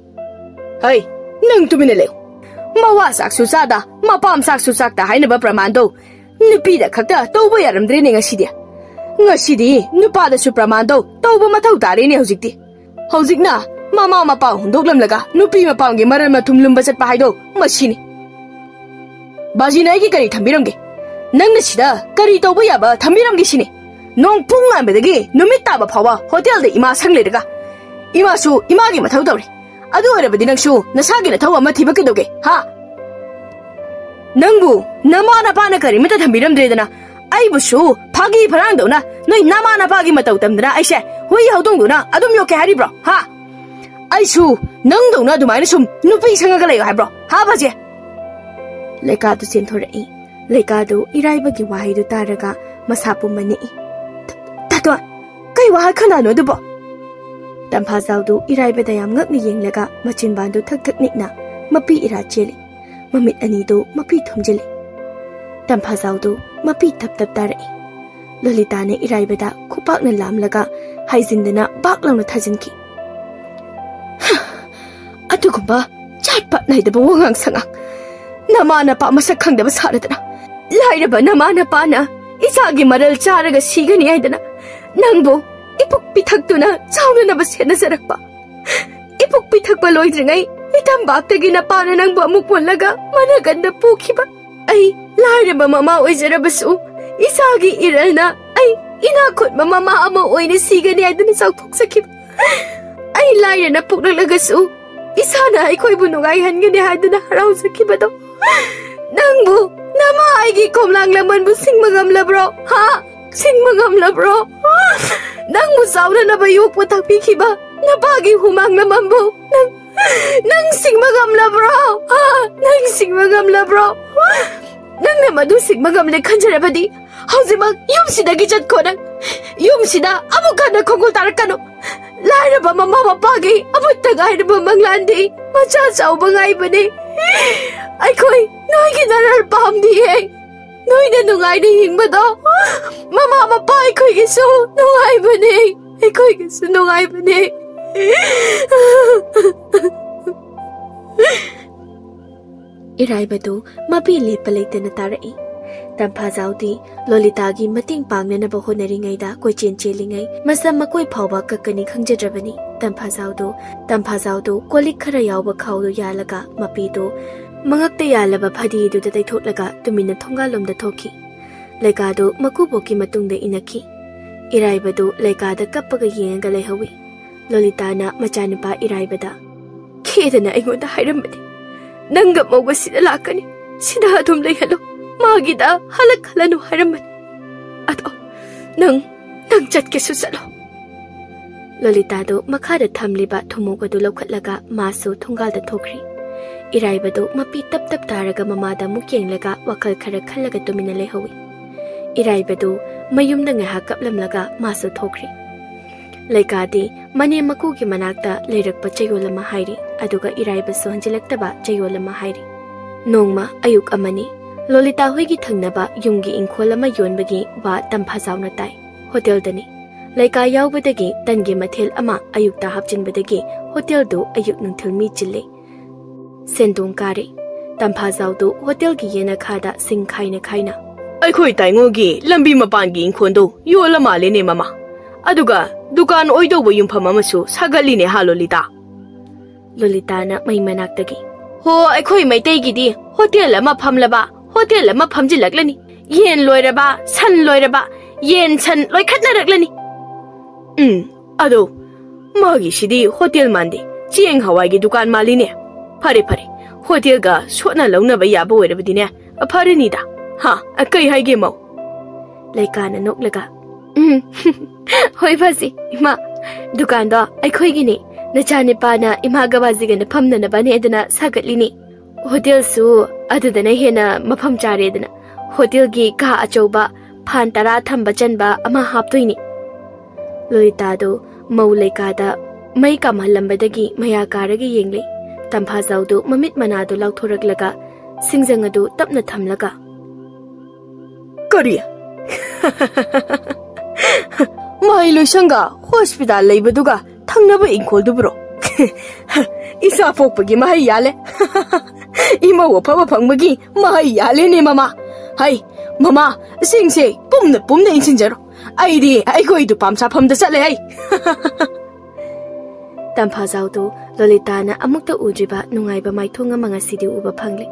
ꯍꯩ, ꯅꯪ ꯇꯨꯃꯤꯟꯅ ꯂꯩꯌꯨ꯫ ꯃꯋꯥ ꯆꯥꯛꯁꯨ ꯆꯥꯗ, ꯃꯄꯥꯝ ꯆꯥꯛꯁꯨ ꯆꯥꯛꯇ ꯍꯥꯏꯅꯕ ꯄ꯭ꯔꯃꯥꯟꯗꯣ ꯅꯨꯄꯤꯗ ꯈꯛꯇ ꯇꯧꯕ ꯌꯥꯔꯝꯗ꯭ꯔꯦꯅꯦ ꯉꯁꯤꯗꯤ꯫ ꯉꯁꯤꯗꯤ ꯅꯨꯄꯥꯗꯁꯨ ꯄ꯭ꯔꯃꯥꯟ ꯇꯧ, ꯇꯧꯕ ꯃꯊꯧ ꯇꯥꯔꯦꯅꯦ ꯍꯧꯖꯤꯛꯇꯤ꯫ ꯍꯧꯖꯤꯛꯅ ꯃꯃꯥ ꯃꯄꯥ ꯍꯨꯟꯗꯣꯛꯂꯝꯂꯒ ꯅꯨꯄꯤ ꯃꯄꯥꯝꯒꯤ ꯃꯔꯜ ꯃꯊꯨꯝ ꯂꯨꯝꯕ ꯆꯠꯄ ꯍꯥꯏꯗꯣ ꯃꯁꯤꯅꯤ꯫ ꯕꯥꯖꯤꯅ ꯑꯩꯒꯤ ꯀꯔꯤ ꯊꯝꯕꯤꯔꯝꯒꯦ? ꯅꯪꯅ ꯁꯤꯗ ꯀꯔꯤ ꯇꯧꯕ ꯌꯥꯕ ꯊꯝꯕꯤꯔꯝꯒꯦ ꯁꯤꯅꯤ? ꯅꯣꯡ ꯄꯨꯡ ꯉꯥꯟꯕꯗꯒꯤ ꯅꯨꯃꯤꯠ ꯇꯥꯕ ꯐꯥꯎꯕ ꯍꯣꯇꯦꯜꯗ ꯏꯃꯥ ꯁꯪ ꯂꯩꯔꯒ, ꯏꯃꯥꯁꯨ ꯏꯃꯥꯒꯤ ꯃꯊꯧ ꯇꯧꯔꯤ꯫ ꯑꯗꯨ ꯑꯣꯏꯔꯕꯗꯤ ꯅꯪꯁꯨ ꯅꯁꯥꯒꯤ ꯅꯊꯧ ꯑꯃ ꯊꯤꯕ ꯀꯩꯗꯧꯒꯦ, ꯍꯥ? ꯅꯪꯕꯨ ꯅꯃꯥ ꯅꯄꯥꯅ ꯀꯔꯤꯃꯠꯇ ꯊꯝꯕꯤꯔꯝꯗ꯭ꯔꯦꯗꯅ, ꯑꯩꯕꯨꯁꯨ ꯐꯥꯒꯤ ꯐꯔꯥꯡꯗꯧꯅ ꯅꯣꯏ ꯅꯃꯥ ꯅꯄꯥꯒꯤ ꯃꯇꯧ ꯇꯝꯗꯅ ꯑꯩꯁꯦ ꯍꯨꯏ ꯍꯧꯗꯣꯡꯗꯧꯅ ꯑꯗꯨꯝ ꯌꯣꯛꯀꯦ ꯍꯥꯏꯔꯤꯕ꯭ꯔꯣ, ꯍꯥ? ꯑꯩꯁꯨ ꯅꯪꯗꯧꯅ ꯑꯗꯨꯃꯥꯏꯅ ꯁꯨꯝ ꯅꯨꯄꯤ ꯁꯪꯉꯒ ꯂꯩꯌꯣ ꯍꯥꯏꯕ꯭ꯔꯣ, ꯍꯥ ꯕꯥꯖꯤ? ꯂꯩꯀꯥꯗꯨ ꯆꯦꯟꯊꯣꯔꯛꯏ꯫ ꯂꯩꯀꯥꯗꯨ ꯏꯔꯥꯏꯕꯒꯤ ꯋꯥꯍꯩꯗꯨ ꯇꯥꯔꯒ ꯃꯁꯥ ꯄꯨꯝꯕ ꯅꯤꯛꯏ꯫ ꯇꯥꯇꯣꯟ, ꯀꯩ ꯋꯥꯍꯩ ꯈꯟꯅꯅꯣ ꯑꯗꯨꯕꯣ? ꯇꯝꯐꯥꯖꯥꯎꯗꯨ ꯏꯔꯥꯏꯕꯗ ꯌꯥꯝ ꯉꯛꯅ ꯌꯦꯡꯂꯒ ꯃꯆꯤꯟꯕꯥꯟꯗꯨ ꯊꯛ ꯊꯛ ꯅꯤꯛꯅ ꯃꯄꯤ ꯏꯔꯥ ꯆꯦꯜꯂꯤ꯫ ꯃꯃꯤꯠ ꯑꯅꯤꯗꯨ ꯃꯄꯤ ꯊꯨꯝꯖꯤꯜꯂꯤ꯫ ꯇꯝꯐꯥꯖꯥꯎꯗꯨ ꯃꯄꯤ ꯇꯞ ꯇꯞ ꯇꯥꯔꯛꯏ꯫ ꯂꯣꯂꯤꯇꯥꯅ ꯏꯔꯥꯏꯕꯗ ꯈꯨꯄꯥꯛꯅ ꯂꯥꯝꯂꯒ ꯍꯥꯏꯖꯤꯟꯗꯅ ꯕꯥꯛ ꯂꯥꯎꯅ ꯊꯥꯖꯤꯟꯈꯤ꯫ "ꯍ! ꯑꯗꯨꯒꯨꯝꯕ ꯆꯥꯠ ꯄꯥꯠ ꯅꯥꯏꯗꯕ ꯋꯥꯉꯥꯡ ꯁꯉꯥꯡ! ꯅꯃꯥ ꯅꯄꯥ ꯃꯁꯛ ꯈꯪꯗꯕ ꯁꯥꯔꯗꯅ, ꯂꯥꯏꯔꯕ ꯅꯃꯥ ꯅꯄꯥꯅ ꯏꯆꯥꯒꯤ ꯃꯔꯜ ꯆꯥꯔꯒ ꯁꯤꯒꯅꯤ ꯍꯥꯏꯗꯅ ꯅꯪꯕꯨ ꯏꯄꯨꯛ ꯄꯤꯊꯛꯇꯨꯅ ꯆꯥꯎꯅꯅꯕ ꯁꯦꯠꯅꯖꯔꯛꯄ꯫ ꯏꯄꯨꯛ ꯄꯤꯊꯛꯄ ꯂꯣꯏꯗ꯭ꯔꯤꯉꯩ ꯏꯇꯝꯕꯥꯛꯇꯒꯤ ꯅꯄꯥꯅ ꯅꯪꯕꯨ ꯑꯃꯨꯛ ꯄꯣꯜꯂꯒ ꯃꯅꯒꯟꯗ ꯄꯨꯈꯤꯕ꯫ ꯑꯩ ꯂꯥꯏꯔꯕ ꯃꯃꯥ ꯑꯣꯏꯖꯔꯕꯁꯨ, ꯏꯆꯥꯒꯤ ꯏꯔꯜꯅ ꯑꯩ ꯏꯅꯥꯛ ꯈꯨꯟꯕ ꯃꯃꯥ ꯑꯃ ꯑꯣꯏꯅ ꯁꯤꯒꯅꯤ ꯍꯥꯏꯗꯨꯅ ꯆꯥꯎꯊꯣꯛꯆꯈꯤꯕ꯫ ꯑꯩ ꯂꯥꯏꯔꯅ ꯄꯣꯛꯂꯛꯂꯒꯁꯨ, ꯏꯁꯥꯅ ꯑꯩꯈꯣꯏꯕꯨ ꯅꯨꯡꯉꯥꯏꯍꯟꯒꯅꯤ ꯍꯥꯏꯗꯨꯅ ꯍꯔꯥꯎꯖꯈꯤꯕꯗꯣ꯫ ꯅꯪꯕꯨ, ꯅꯃꯥ ꯑꯩꯒꯤ ꯈꯣꯝꯂꯥꯡ ꯂꯃꯟꯕꯨ ꯁꯤꯡꯕ ꯉꯝꯂꯕ꯭ꯔꯣ? ꯍꯥ? ꯁꯤꯡꯕ ꯉꯝꯂꯕ꯭ꯔꯣ? ꯅꯪꯕꯨ ꯆꯥꯎꯅꯅꯕ ꯌꯣꯛꯄ ꯇꯥꯛꯄꯤꯈꯤꯕ ꯅꯄꯥꯒꯤ ꯍꯨꯃꯥꯡ ꯂꯃꯟꯕꯨ ꯅꯪ, ꯅꯪ ꯁꯤꯡꯕ ꯉꯝꯂꯕ꯭ꯔꯣ? ꯍꯥ? ꯅꯪ ꯁꯤꯡꯕ ꯉꯝꯂꯕ꯭ꯔꯣ? ꯅꯪꯅ ꯃꯗꯨ ꯁꯤꯡꯕ ꯉꯝꯂꯦ ꯈꯟꯖꯔꯕꯗꯤ ꯍꯧꯖꯤꯛꯃꯛ ꯌꯨꯝꯁꯤꯗꯒꯤ ꯆꯠꯈꯣ ꯅꯪ꯫ ꯌꯨꯝꯁꯤꯗ ꯑꯃꯨꯛ ꯍꯟꯅ ꯈꯣꯡꯒꯨꯜ ꯇꯥꯔꯛꯀꯅꯨ꯫ ꯂꯥꯏꯔꯕ ꯃꯃꯥ ꯃꯄꯥꯒꯤ ꯑꯃꯠꯇ ꯉꯥꯏꯔꯕ ꯃꯪꯂꯥꯟꯗꯤ ꯃꯆꯥ ꯆꯥꯎꯕ ꯉꯥꯏꯕꯅꯤ꯫ ꯑꯩꯈꯣꯏ ꯅꯣꯏꯒꯤ ꯅꯔꯜ ꯄꯥꯝꯗꯤꯌꯦ꯫ ꯅꯣꯏꯅ ꯅꯨꯡꯉꯥꯏꯅ ꯍꯤꯡꯕꯗꯣ ꯃꯃꯥ ꯃꯄꯥ ꯑꯩꯈꯣꯏꯒꯤꯁꯨ ꯅꯨꯡꯉꯥꯏꯕꯅꯦ꯫ ꯑꯩꯈꯣꯏꯒꯤꯁꯨ ꯅꯨꯡꯉꯥꯏꯕꯅꯦ꯫ ꯏꯔꯥꯏꯕꯗꯨ ꯃꯄꯤ ꯂꯦꯞꯄ ꯂꯩꯇꯅ ꯇꯥꯔꯛꯏ꯫ ꯇꯝꯐꯥꯖꯥꯎꯗꯤ ꯂꯣꯂꯤꯇꯥꯒꯤ ꯃꯇꯦꯡ ꯄꯥꯡꯅꯅꯕ ꯍꯣꯠꯅꯔꯤꯉꯩꯗ ꯀꯣꯏꯆꯦꯟ ꯆꯦꯜꯂꯤꯉꯩ ꯃꯁꯝ ꯃꯀꯣꯏ ꯐꯥꯎꯕ ꯀꯛꯀꯅꯤ ꯈꯪꯖꯗ꯭ꯔꯕꯅꯤ꯫ ꯇꯝꯐꯥꯖꯥꯎꯗꯣ ꯇꯝꯐꯥꯖꯥꯎꯗꯣ ꯀꯣꯜꯂꯤꯛ ꯈꯔ ꯌꯥꯎꯕ ꯈꯥꯎꯗꯣ ꯌꯥꯜꯂꯒ ꯃꯄꯤꯗꯣ ꯃꯉꯛꯇ ꯌꯥꯜꯂꯕ ꯐꯗꯤꯗꯨꯗ ꯇꯩꯊꯣꯛꯂꯒ ꯇꯨꯃꯤꯟꯅ ꯊꯣꯡꯒꯥꯜꯂꯣꯝꯗ ꯊꯣꯛꯈꯤ꯫ ꯂꯩꯀꯥꯗꯣ ꯃꯀꯨꯕꯣꯛꯀꯤ ꯃꯇꯨꯡꯗ ꯏꯅꯈꯤ꯫ ꯏꯔꯥꯏꯕꯗꯨ ꯂꯩꯀꯥꯗ ꯀꯞꯄꯒ ꯌꯦꯡꯉꯒ ꯂꯩꯍꯧꯏ꯫ ꯂꯣꯂꯤꯇꯥꯅ ꯃꯆꯥꯅꯨꯄꯥ ꯏꯔꯥꯏꯕꯗ, "ꯈꯦꯗꯅ ꯑꯩꯉꯣꯟꯗ ꯍꯥꯏꯔꯝꯕꯅꯤ, ꯅꯪꯒ ꯃꯧꯒ ꯁꯤꯗ ꯂꯥꯛꯀꯅꯤ, ꯁꯤꯗ ꯑꯗꯨꯝ ꯂꯩꯍꯜꯂꯣ, ꯃꯥꯒꯤꯗ ꯍꯜꯂꯛꯍꯜꯂꯅꯨ ꯍꯥꯏꯔꯝꯕꯅꯤ꯫ ꯑꯗꯣ ꯅꯪ, ꯅꯪ ꯆꯠꯀꯦꯁꯨ ꯆꯠꯂꯣ꯫" ꯂꯣꯂꯤꯇꯥꯗꯨ ꯃꯈꯥꯗ ꯊꯝꯂꯤꯕ ꯊꯨꯝꯃꯣꯛ ꯑꯗꯨ ꯂꯧꯈꯠꯂꯒ ꯃꯥꯁꯨ ꯊꯣꯡꯒꯥꯜꯗ ꯊꯣꯛꯈ꯭ꯔꯤ꯫ ꯏꯔꯥꯏꯕꯗꯨ ꯃꯄꯤ ꯇꯞ ꯇꯞ ꯇꯥꯔꯒ ꯃꯃꯥꯗ ꯑꯃꯨꯛ ꯌꯦꯡꯂꯒ ꯋꯥꯈꯜ ꯈꯔ ꯈꯜꯂꯒ ꯇꯨꯃꯤꯟꯅ ꯂꯩꯍꯧꯏ꯫ ꯏꯔꯥꯏꯕꯗꯨ ꯃꯌꯨꯝꯗ ꯉꯥꯏꯍꯥꯛ ꯀꯞꯂꯝꯂꯒ ꯃꯥꯁꯨ ꯊꯣꯛꯈ꯭ꯔꯤ꯫ ꯂꯩꯀꯥꯗꯤ ꯃꯅꯦꯝ ꯃꯀꯨꯒꯤ ꯃꯅꯥꯛꯇ ꯂꯩꯔꯛꯄ ꯆꯌꯣꯜ ꯑꯃ ꯍꯥꯏꯔꯤ, ꯑꯗꯨꯒ ꯏꯔꯥꯏꯕꯁꯨ ꯍꯟꯖꯤꯜꯂꯛꯇꯕ ꯆꯌꯣꯜ ꯑꯃ ꯍꯥꯏꯔꯤ꯫ ꯅꯣꯡꯃ ꯑꯌꯨꯛ ꯑꯃꯅꯤ꯫ ꯂꯣꯂꯤꯇꯥ ꯍꯣꯏꯒꯤ ꯊꯪꯅꯕ ꯌꯨꯝꯒꯤ ꯏꯪꯈꯣꯜ ꯑꯃ ꯌꯣꯟꯕꯒꯤ ꯋꯥ ꯇꯝꯐꯥꯖꯥꯎꯅ ꯇꯥꯏ꯫ ꯍꯣꯇꯦꯜꯗꯅꯤ꯫ ꯂꯩꯀꯥ ꯌꯥꯎꯕꯗꯒꯤ ꯇꯟꯒꯤ ꯃꯊꯦꯜ ꯑꯃ ꯑꯌꯨꯛꯇ ꯍꯥꯞꯆꯤꯟꯕꯗꯒꯤ ꯍꯣꯇꯦꯜꯗꯨ ꯑꯌꯨꯛ ꯅꯨꯡꯊꯤꯜ ꯃꯤ ꯆꯤꯜꯂꯦ꯫ ꯁꯦꯟꯗꯣꯡ ꯀꯥꯔꯦ꯫ ꯇꯝꯐꯥꯖꯥꯎꯗꯨ ꯍꯣꯇꯦꯜꯒꯤ ꯌꯦꯅꯈꯥꯗ ꯁꯤꯡ ꯈꯥꯏꯅ ꯈꯥꯏꯅ, "ꯑꯩꯈꯣꯏ ꯇꯥꯏꯉꯣꯒꯤ ꯂꯝꯕꯤ ꯃꯄꯥꯟꯒꯤ ꯏꯪꯈꯣꯜꯗꯣ ꯌꯣꯜꯂ ꯃꯥꯜꯂꯦꯅꯦ, ꯃꯃꯥ꯫ ꯑꯗꯨꯒ ꯗꯨꯀꯥꯟ ꯑꯣꯏꯗꯧꯕ ꯌꯨꯝꯐꯝ ꯑꯃꯁꯨ ꯁꯥꯒꯠꯂꯤꯅꯦ ꯍꯥ, ꯂꯣꯂꯤꯇꯥ?" ꯂꯣꯂꯤꯇꯥꯅ ꯃꯩ ꯃꯅꯥꯛꯇꯒꯤ, "ꯍꯣ, ꯑꯩꯈꯣꯏ ꯃꯩꯇꯩꯒꯤꯗꯤ ꯍꯣꯇꯦꯜ ꯑꯃ ꯐꯝꯂꯕ, ꯍꯣꯇꯦꯜ ꯑꯃ ꯐꯝꯖꯤꯜꯂꯛꯂꯅꯤ꯫ ꯌꯦꯟ ꯂꯣꯏꯔꯕ, ꯁꯟ ꯂꯣꯏꯔꯕ, ꯌꯦꯟ ꯁꯟ ꯂꯣꯏꯈꯠꯅꯔꯛꯂꯅꯤ꯫ ꯎꯝ, ꯑꯗꯣ ꯃꯥꯒꯤꯁꯤꯗꯤ ꯍꯣꯇꯦꯜ ꯃꯥꯟꯗꯦ, ꯆꯦꯡ ꯍꯋꯥꯏꯒꯤ ꯗꯨꯀꯥꯟ ꯃꯥꯜꯂꯤꯅꯦ꯫ ꯐꯔꯦ, ꯐꯔꯦ, ꯍꯣꯇꯦꯜꯒ ꯁꯣꯠꯅ ꯂꯧꯅꯕ ꯌꯥꯕ ꯑꯣꯏꯔꯕꯗꯤꯅꯦ, ꯐꯔꯅꯤꯗ꯫ ꯍꯥ, ꯀꯩ ꯍꯥꯏꯒꯦ, ꯃꯧ?" ꯂꯩꯀꯥꯅ ꯅꯣꯛꯂꯒ, "ꯎꯝ, ꯍꯣꯏ, ꯐꯁꯤ, ꯏꯃꯥ, ꯗꯨꯀꯥꯟꯗꯣ ꯑꯩꯈꯣꯏꯒꯤꯅꯦ꯫ ꯅꯆꯥꯅꯤꯄꯥꯅ ꯏꯃꯥꯒ ꯕꯥꯖꯤꯒꯅ ꯐꯝꯅꯅꯕꯅꯦ ꯑꯗꯨꯅ ꯁꯥꯒꯠꯂꯤꯅꯦ꯫ ꯍꯣꯇꯦꯜꯁꯨ ꯑꯗꯨꯗꯅ ꯍꯦꯟꯅ ꯃꯐꯝ ꯆꯥꯔꯦꯗꯅ꯫ ꯍꯣꯇꯦꯜꯒꯤ ꯀꯥ ꯑꯆꯧꯕ, ꯐꯥꯟ ꯇꯔꯥ ꯊꯝꯕ ꯆꯟꯕ ꯑꯃ ꯍꯥꯞꯇꯣꯏꯅꯦ꯫" ꯂꯣꯂꯤꯇꯥꯗꯨ ꯃꯧ ꯂꯩꯀꯥꯗ ꯃꯩ ꯀꯥꯝꯍꯜꯂꯝꯕꯗꯒꯤ ꯃꯌꯥ ꯀꯥꯔꯒ ꯌꯦꯡꯂꯦ꯫ ꯇꯝꯐꯥꯖꯥꯎꯗꯨ ꯃꯃꯤꯠ ꯃꯅꯥꯗꯨ ꯂꯥꯎꯊꯣꯔꯛꯂꯒ ꯁꯤꯡꯖꯪ ꯑꯗꯨ ꯇꯞꯅ ꯊꯝꯂꯒ, "ꯀꯔꯤ? ꯃꯍꯩ ꯂꯣꯏꯁꯪꯒ ꯍꯣꯁꯄꯤꯇꯥꯜ ꯂꯩꯕꯗꯨꯒ ꯊꯪꯅꯕ ꯏꯪꯈꯣꯜꯗꯨꯕꯨꯔꯣ? ꯏꯆꯥ ꯄꯣꯛꯄꯒꯤ ꯃꯍꯩ ꯌꯥꯜꯂꯦ꯫ ꯏꯃꯧ ꯑꯐꯕ ꯐꯪꯕꯒꯤ ꯃꯍꯩ ꯌꯥꯜꯂꯦꯅꯦ, ꯃꯃꯥ꯫ ꯍꯩ, ꯃꯃꯥ, ꯁꯤꯡꯁꯦ ꯄꯨꯝꯅ ꯄꯨꯝꯅ ꯏꯟꯁꯤꯟꯖꯔꯣ꯫ ꯑꯩꯗꯤ ꯑꯩꯈꯣꯏ ꯗꯨꯄꯥꯝ ꯁꯥꯐꯝꯗ ꯆꯠꯂꯦ ꯑꯩ꯫ ꯇꯝꯐꯥꯖꯥꯎꯗꯨ ꯂꯣꯂꯤꯇꯥꯅ ꯑꯃꯨꯛꯇ ꯎꯗ꯭ꯔꯤꯕ ꯅꯨꯡꯉꯥꯏꯕ ꯃꯥꯏꯊꯣꯡ ꯑꯃ ꯉꯁꯤꯗꯤ ꯎꯕ ꯐꯪꯂꯦ꯫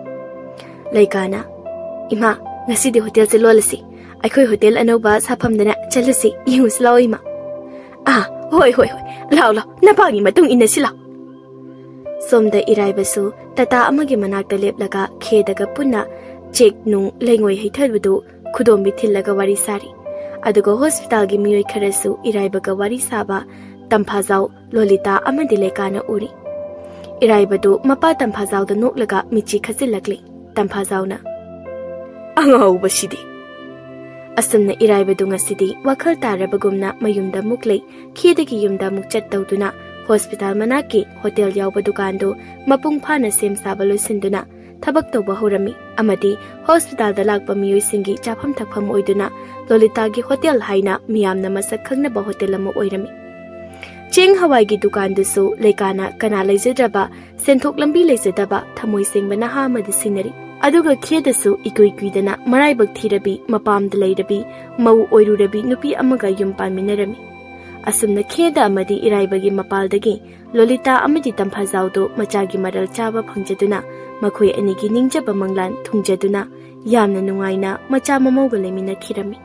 ꯂꯩꯀꯥꯅ, "ꯏꯃꯥ, ꯉꯁꯤꯗꯤ ꯍꯣꯇꯦꯜꯁꯦ ꯂꯣꯜꯂꯁꯤ꯫ ꯑꯩꯈꯣꯏ ꯍꯣꯇꯦꯜ ꯑꯅꯧꯕ ꯁꯥꯐꯝꯗꯅ ꯆꯠꯂꯁꯤ꯫ ꯌꯦꯡꯉꯨꯁꯤ ꯂꯥꯛꯑꯣ, ꯏꯃꯥ꯫" "ꯑꯥ, ꯍꯣꯏ, ꯍꯣꯏ, ꯍꯣꯏ꯫ ꯂꯥꯎ, ꯂꯥꯎ꯫ ꯅꯄꯥꯒꯤ ꯃꯇꯨꯡ ꯏꯟꯅꯁꯤ ꯂꯥꯎ꯫" ꯁꯣꯝꯗ ꯏꯔꯥꯏꯕꯁꯨ ꯇꯥꯇꯥ ꯑꯃꯒꯤ ꯃꯅꯥꯛꯇ ꯂꯦꯞꯂꯒ ꯈꯦꯗꯒ ꯄꯨꯟꯅ ꯆꯦꯛ ꯅꯨꯡ ꯂꯩꯉꯣꯏ ꯍꯩꯊꯕꯗꯨ ꯈꯨꯗꯣꯝꯕꯤ ꯊꯤꯜꯂꯒ ꯋꯥꯔꯤ ꯁꯥꯔꯤ꯫ ꯑꯗꯨꯒ ꯍꯣꯁꯄꯤꯇꯥꯜꯒꯤ ꯃꯤꯑꯣꯏ ꯈꯔꯁꯨ ꯏꯔꯥꯏꯕꯒ ꯋꯥꯔꯤ ꯁꯥꯕ ꯇꯝꯐꯥꯖꯥꯎ, ꯂꯣꯂꯤꯇꯥ ꯑꯃꯗꯤ ꯂꯩꯀꯥꯅ ꯎꯔꯤ꯫ ꯏꯔꯥꯏꯕꯗꯨ ꯃꯄꯥ ꯇꯝꯐꯥꯖꯥꯎꯗ ꯅꯣꯛꯂꯒ ꯃꯤꯠꯆꯤ ꯈꯠꯆꯤꯜꯂꯛꯂꯤ꯫ ꯇꯝꯐꯥꯖꯥꯎꯅ, "ꯑꯉꯥꯎꯕꯁꯤꯗꯤ!" ꯑꯁꯨꯝꯅ ꯏꯔꯥꯏꯕꯗꯨ ꯉꯁꯤꯗꯤ ꯋꯥꯈꯜ ꯇꯥꯔꯕꯒꯨꯝꯅ ꯃꯌꯨꯝꯗ ꯑꯃꯨꯛ ꯂꯩ, ꯈꯦꯗꯒꯤ ꯌꯨꯝꯗ ꯑꯃꯨꯛ ꯆꯠ ꯇꯧꯗꯨꯅ ꯍꯣꯁꯄꯤꯇꯥꯜ ꯃꯅꯥꯛꯀꯤ ꯍꯣꯇꯦꯜ ꯌꯥꯎꯕ ꯗꯨꯀꯥꯟꯗꯨ ꯃꯄꯨꯡ ꯐꯥꯅ ꯁꯦꯝ ꯁꯥꯕ ꯂꯣꯏꯁꯤꯟꯗꯨꯅ ꯊꯕꯛ ꯇꯧꯕ ꯍꯧꯔꯝꯃꯤ꯫ ꯑꯃꯗꯤ ꯍꯣꯁꯄꯤꯇꯥꯜꯗ ꯂꯥꯛꯄ ꯃꯤꯑꯣꯏꯁꯤꯡꯒꯤ ꯆꯥꯐꯝ ꯊꯛꯐꯝ ꯑꯣꯏꯗꯨꯅ ꯂꯣꯂꯤꯇꯥꯒꯤ ꯍꯣꯇꯦꯜ ꯍꯥꯏꯅ ꯃꯤꯌꯥꯝꯅ ꯃꯁꯛ ꯈꯪꯅꯕ ꯍꯣꯇꯦꯜ ꯑꯃ ꯑꯣꯏꯔꯝꯃꯤ꯫ ꯆꯦꯡ ꯍꯋꯥꯏꯒꯤ ꯗꯨꯀꯥꯟꯗꯨꯁꯨ ꯂꯩꯀꯥꯅ ꯀꯅꯥ ꯂꯩꯖꯗ꯭ꯔꯕ, ꯁꯦꯟꯊꯣꯛ ꯂꯝꯕꯤ ꯂꯩꯖꯗꯕ, ꯊꯃꯣꯏ ꯁꯦꯡꯕ ꯅꯍꯥ ꯑꯃꯗꯤ ꯁꯤꯟꯅꯔꯤ꯫ ꯑꯗꯨꯒ ꯈꯦꯗꯁꯨ ꯏꯀꯨꯏ ꯀꯨꯏꯗꯅ ꯃꯔꯥꯏꯕꯛ ꯊꯤꯔꯕꯤ, ꯃꯄꯥꯝꯗ ꯂꯩꯔꯕꯤ, ꯃꯧ ꯑꯣꯏꯔꯨꯔꯕꯤ ꯅꯨꯄꯤ ꯑꯃꯒ ꯌꯨꯝ ꯄꯥꯟꯃꯤꯟꯅꯔꯝꯃꯤ꯫ ꯑꯁꯨꯝꯅ ꯈꯦꯗ ꯑꯃꯗꯤ ꯏꯔꯥꯏꯕꯒꯤ ꯃꯄꯥꯜꯗꯒꯤ ꯂꯣꯂꯤꯇꯥ ꯑꯃꯗꯤ ꯇꯝꯐꯥꯖꯥꯎꯗꯣ ꯃꯆꯥꯒꯤ ꯃꯔꯜ ꯆꯥꯕ ꯐꯪꯖꯗꯨꯅ ꯃꯈꯣꯏ ꯑꯅꯤꯒꯤ ꯅꯤꯡꯖꯕ ꯃꯪꯂꯥꯟ ꯊꯨꯡꯖꯗꯨꯅ ꯌꯥꯝꯅ ꯅꯨꯡꯉꯥꯏꯅ ꯃꯆꯥ ꯃꯃꯧꯒ ꯂꯩꯃꯤꯟꯅꯈꯤꯔꯝꯃꯤ꯫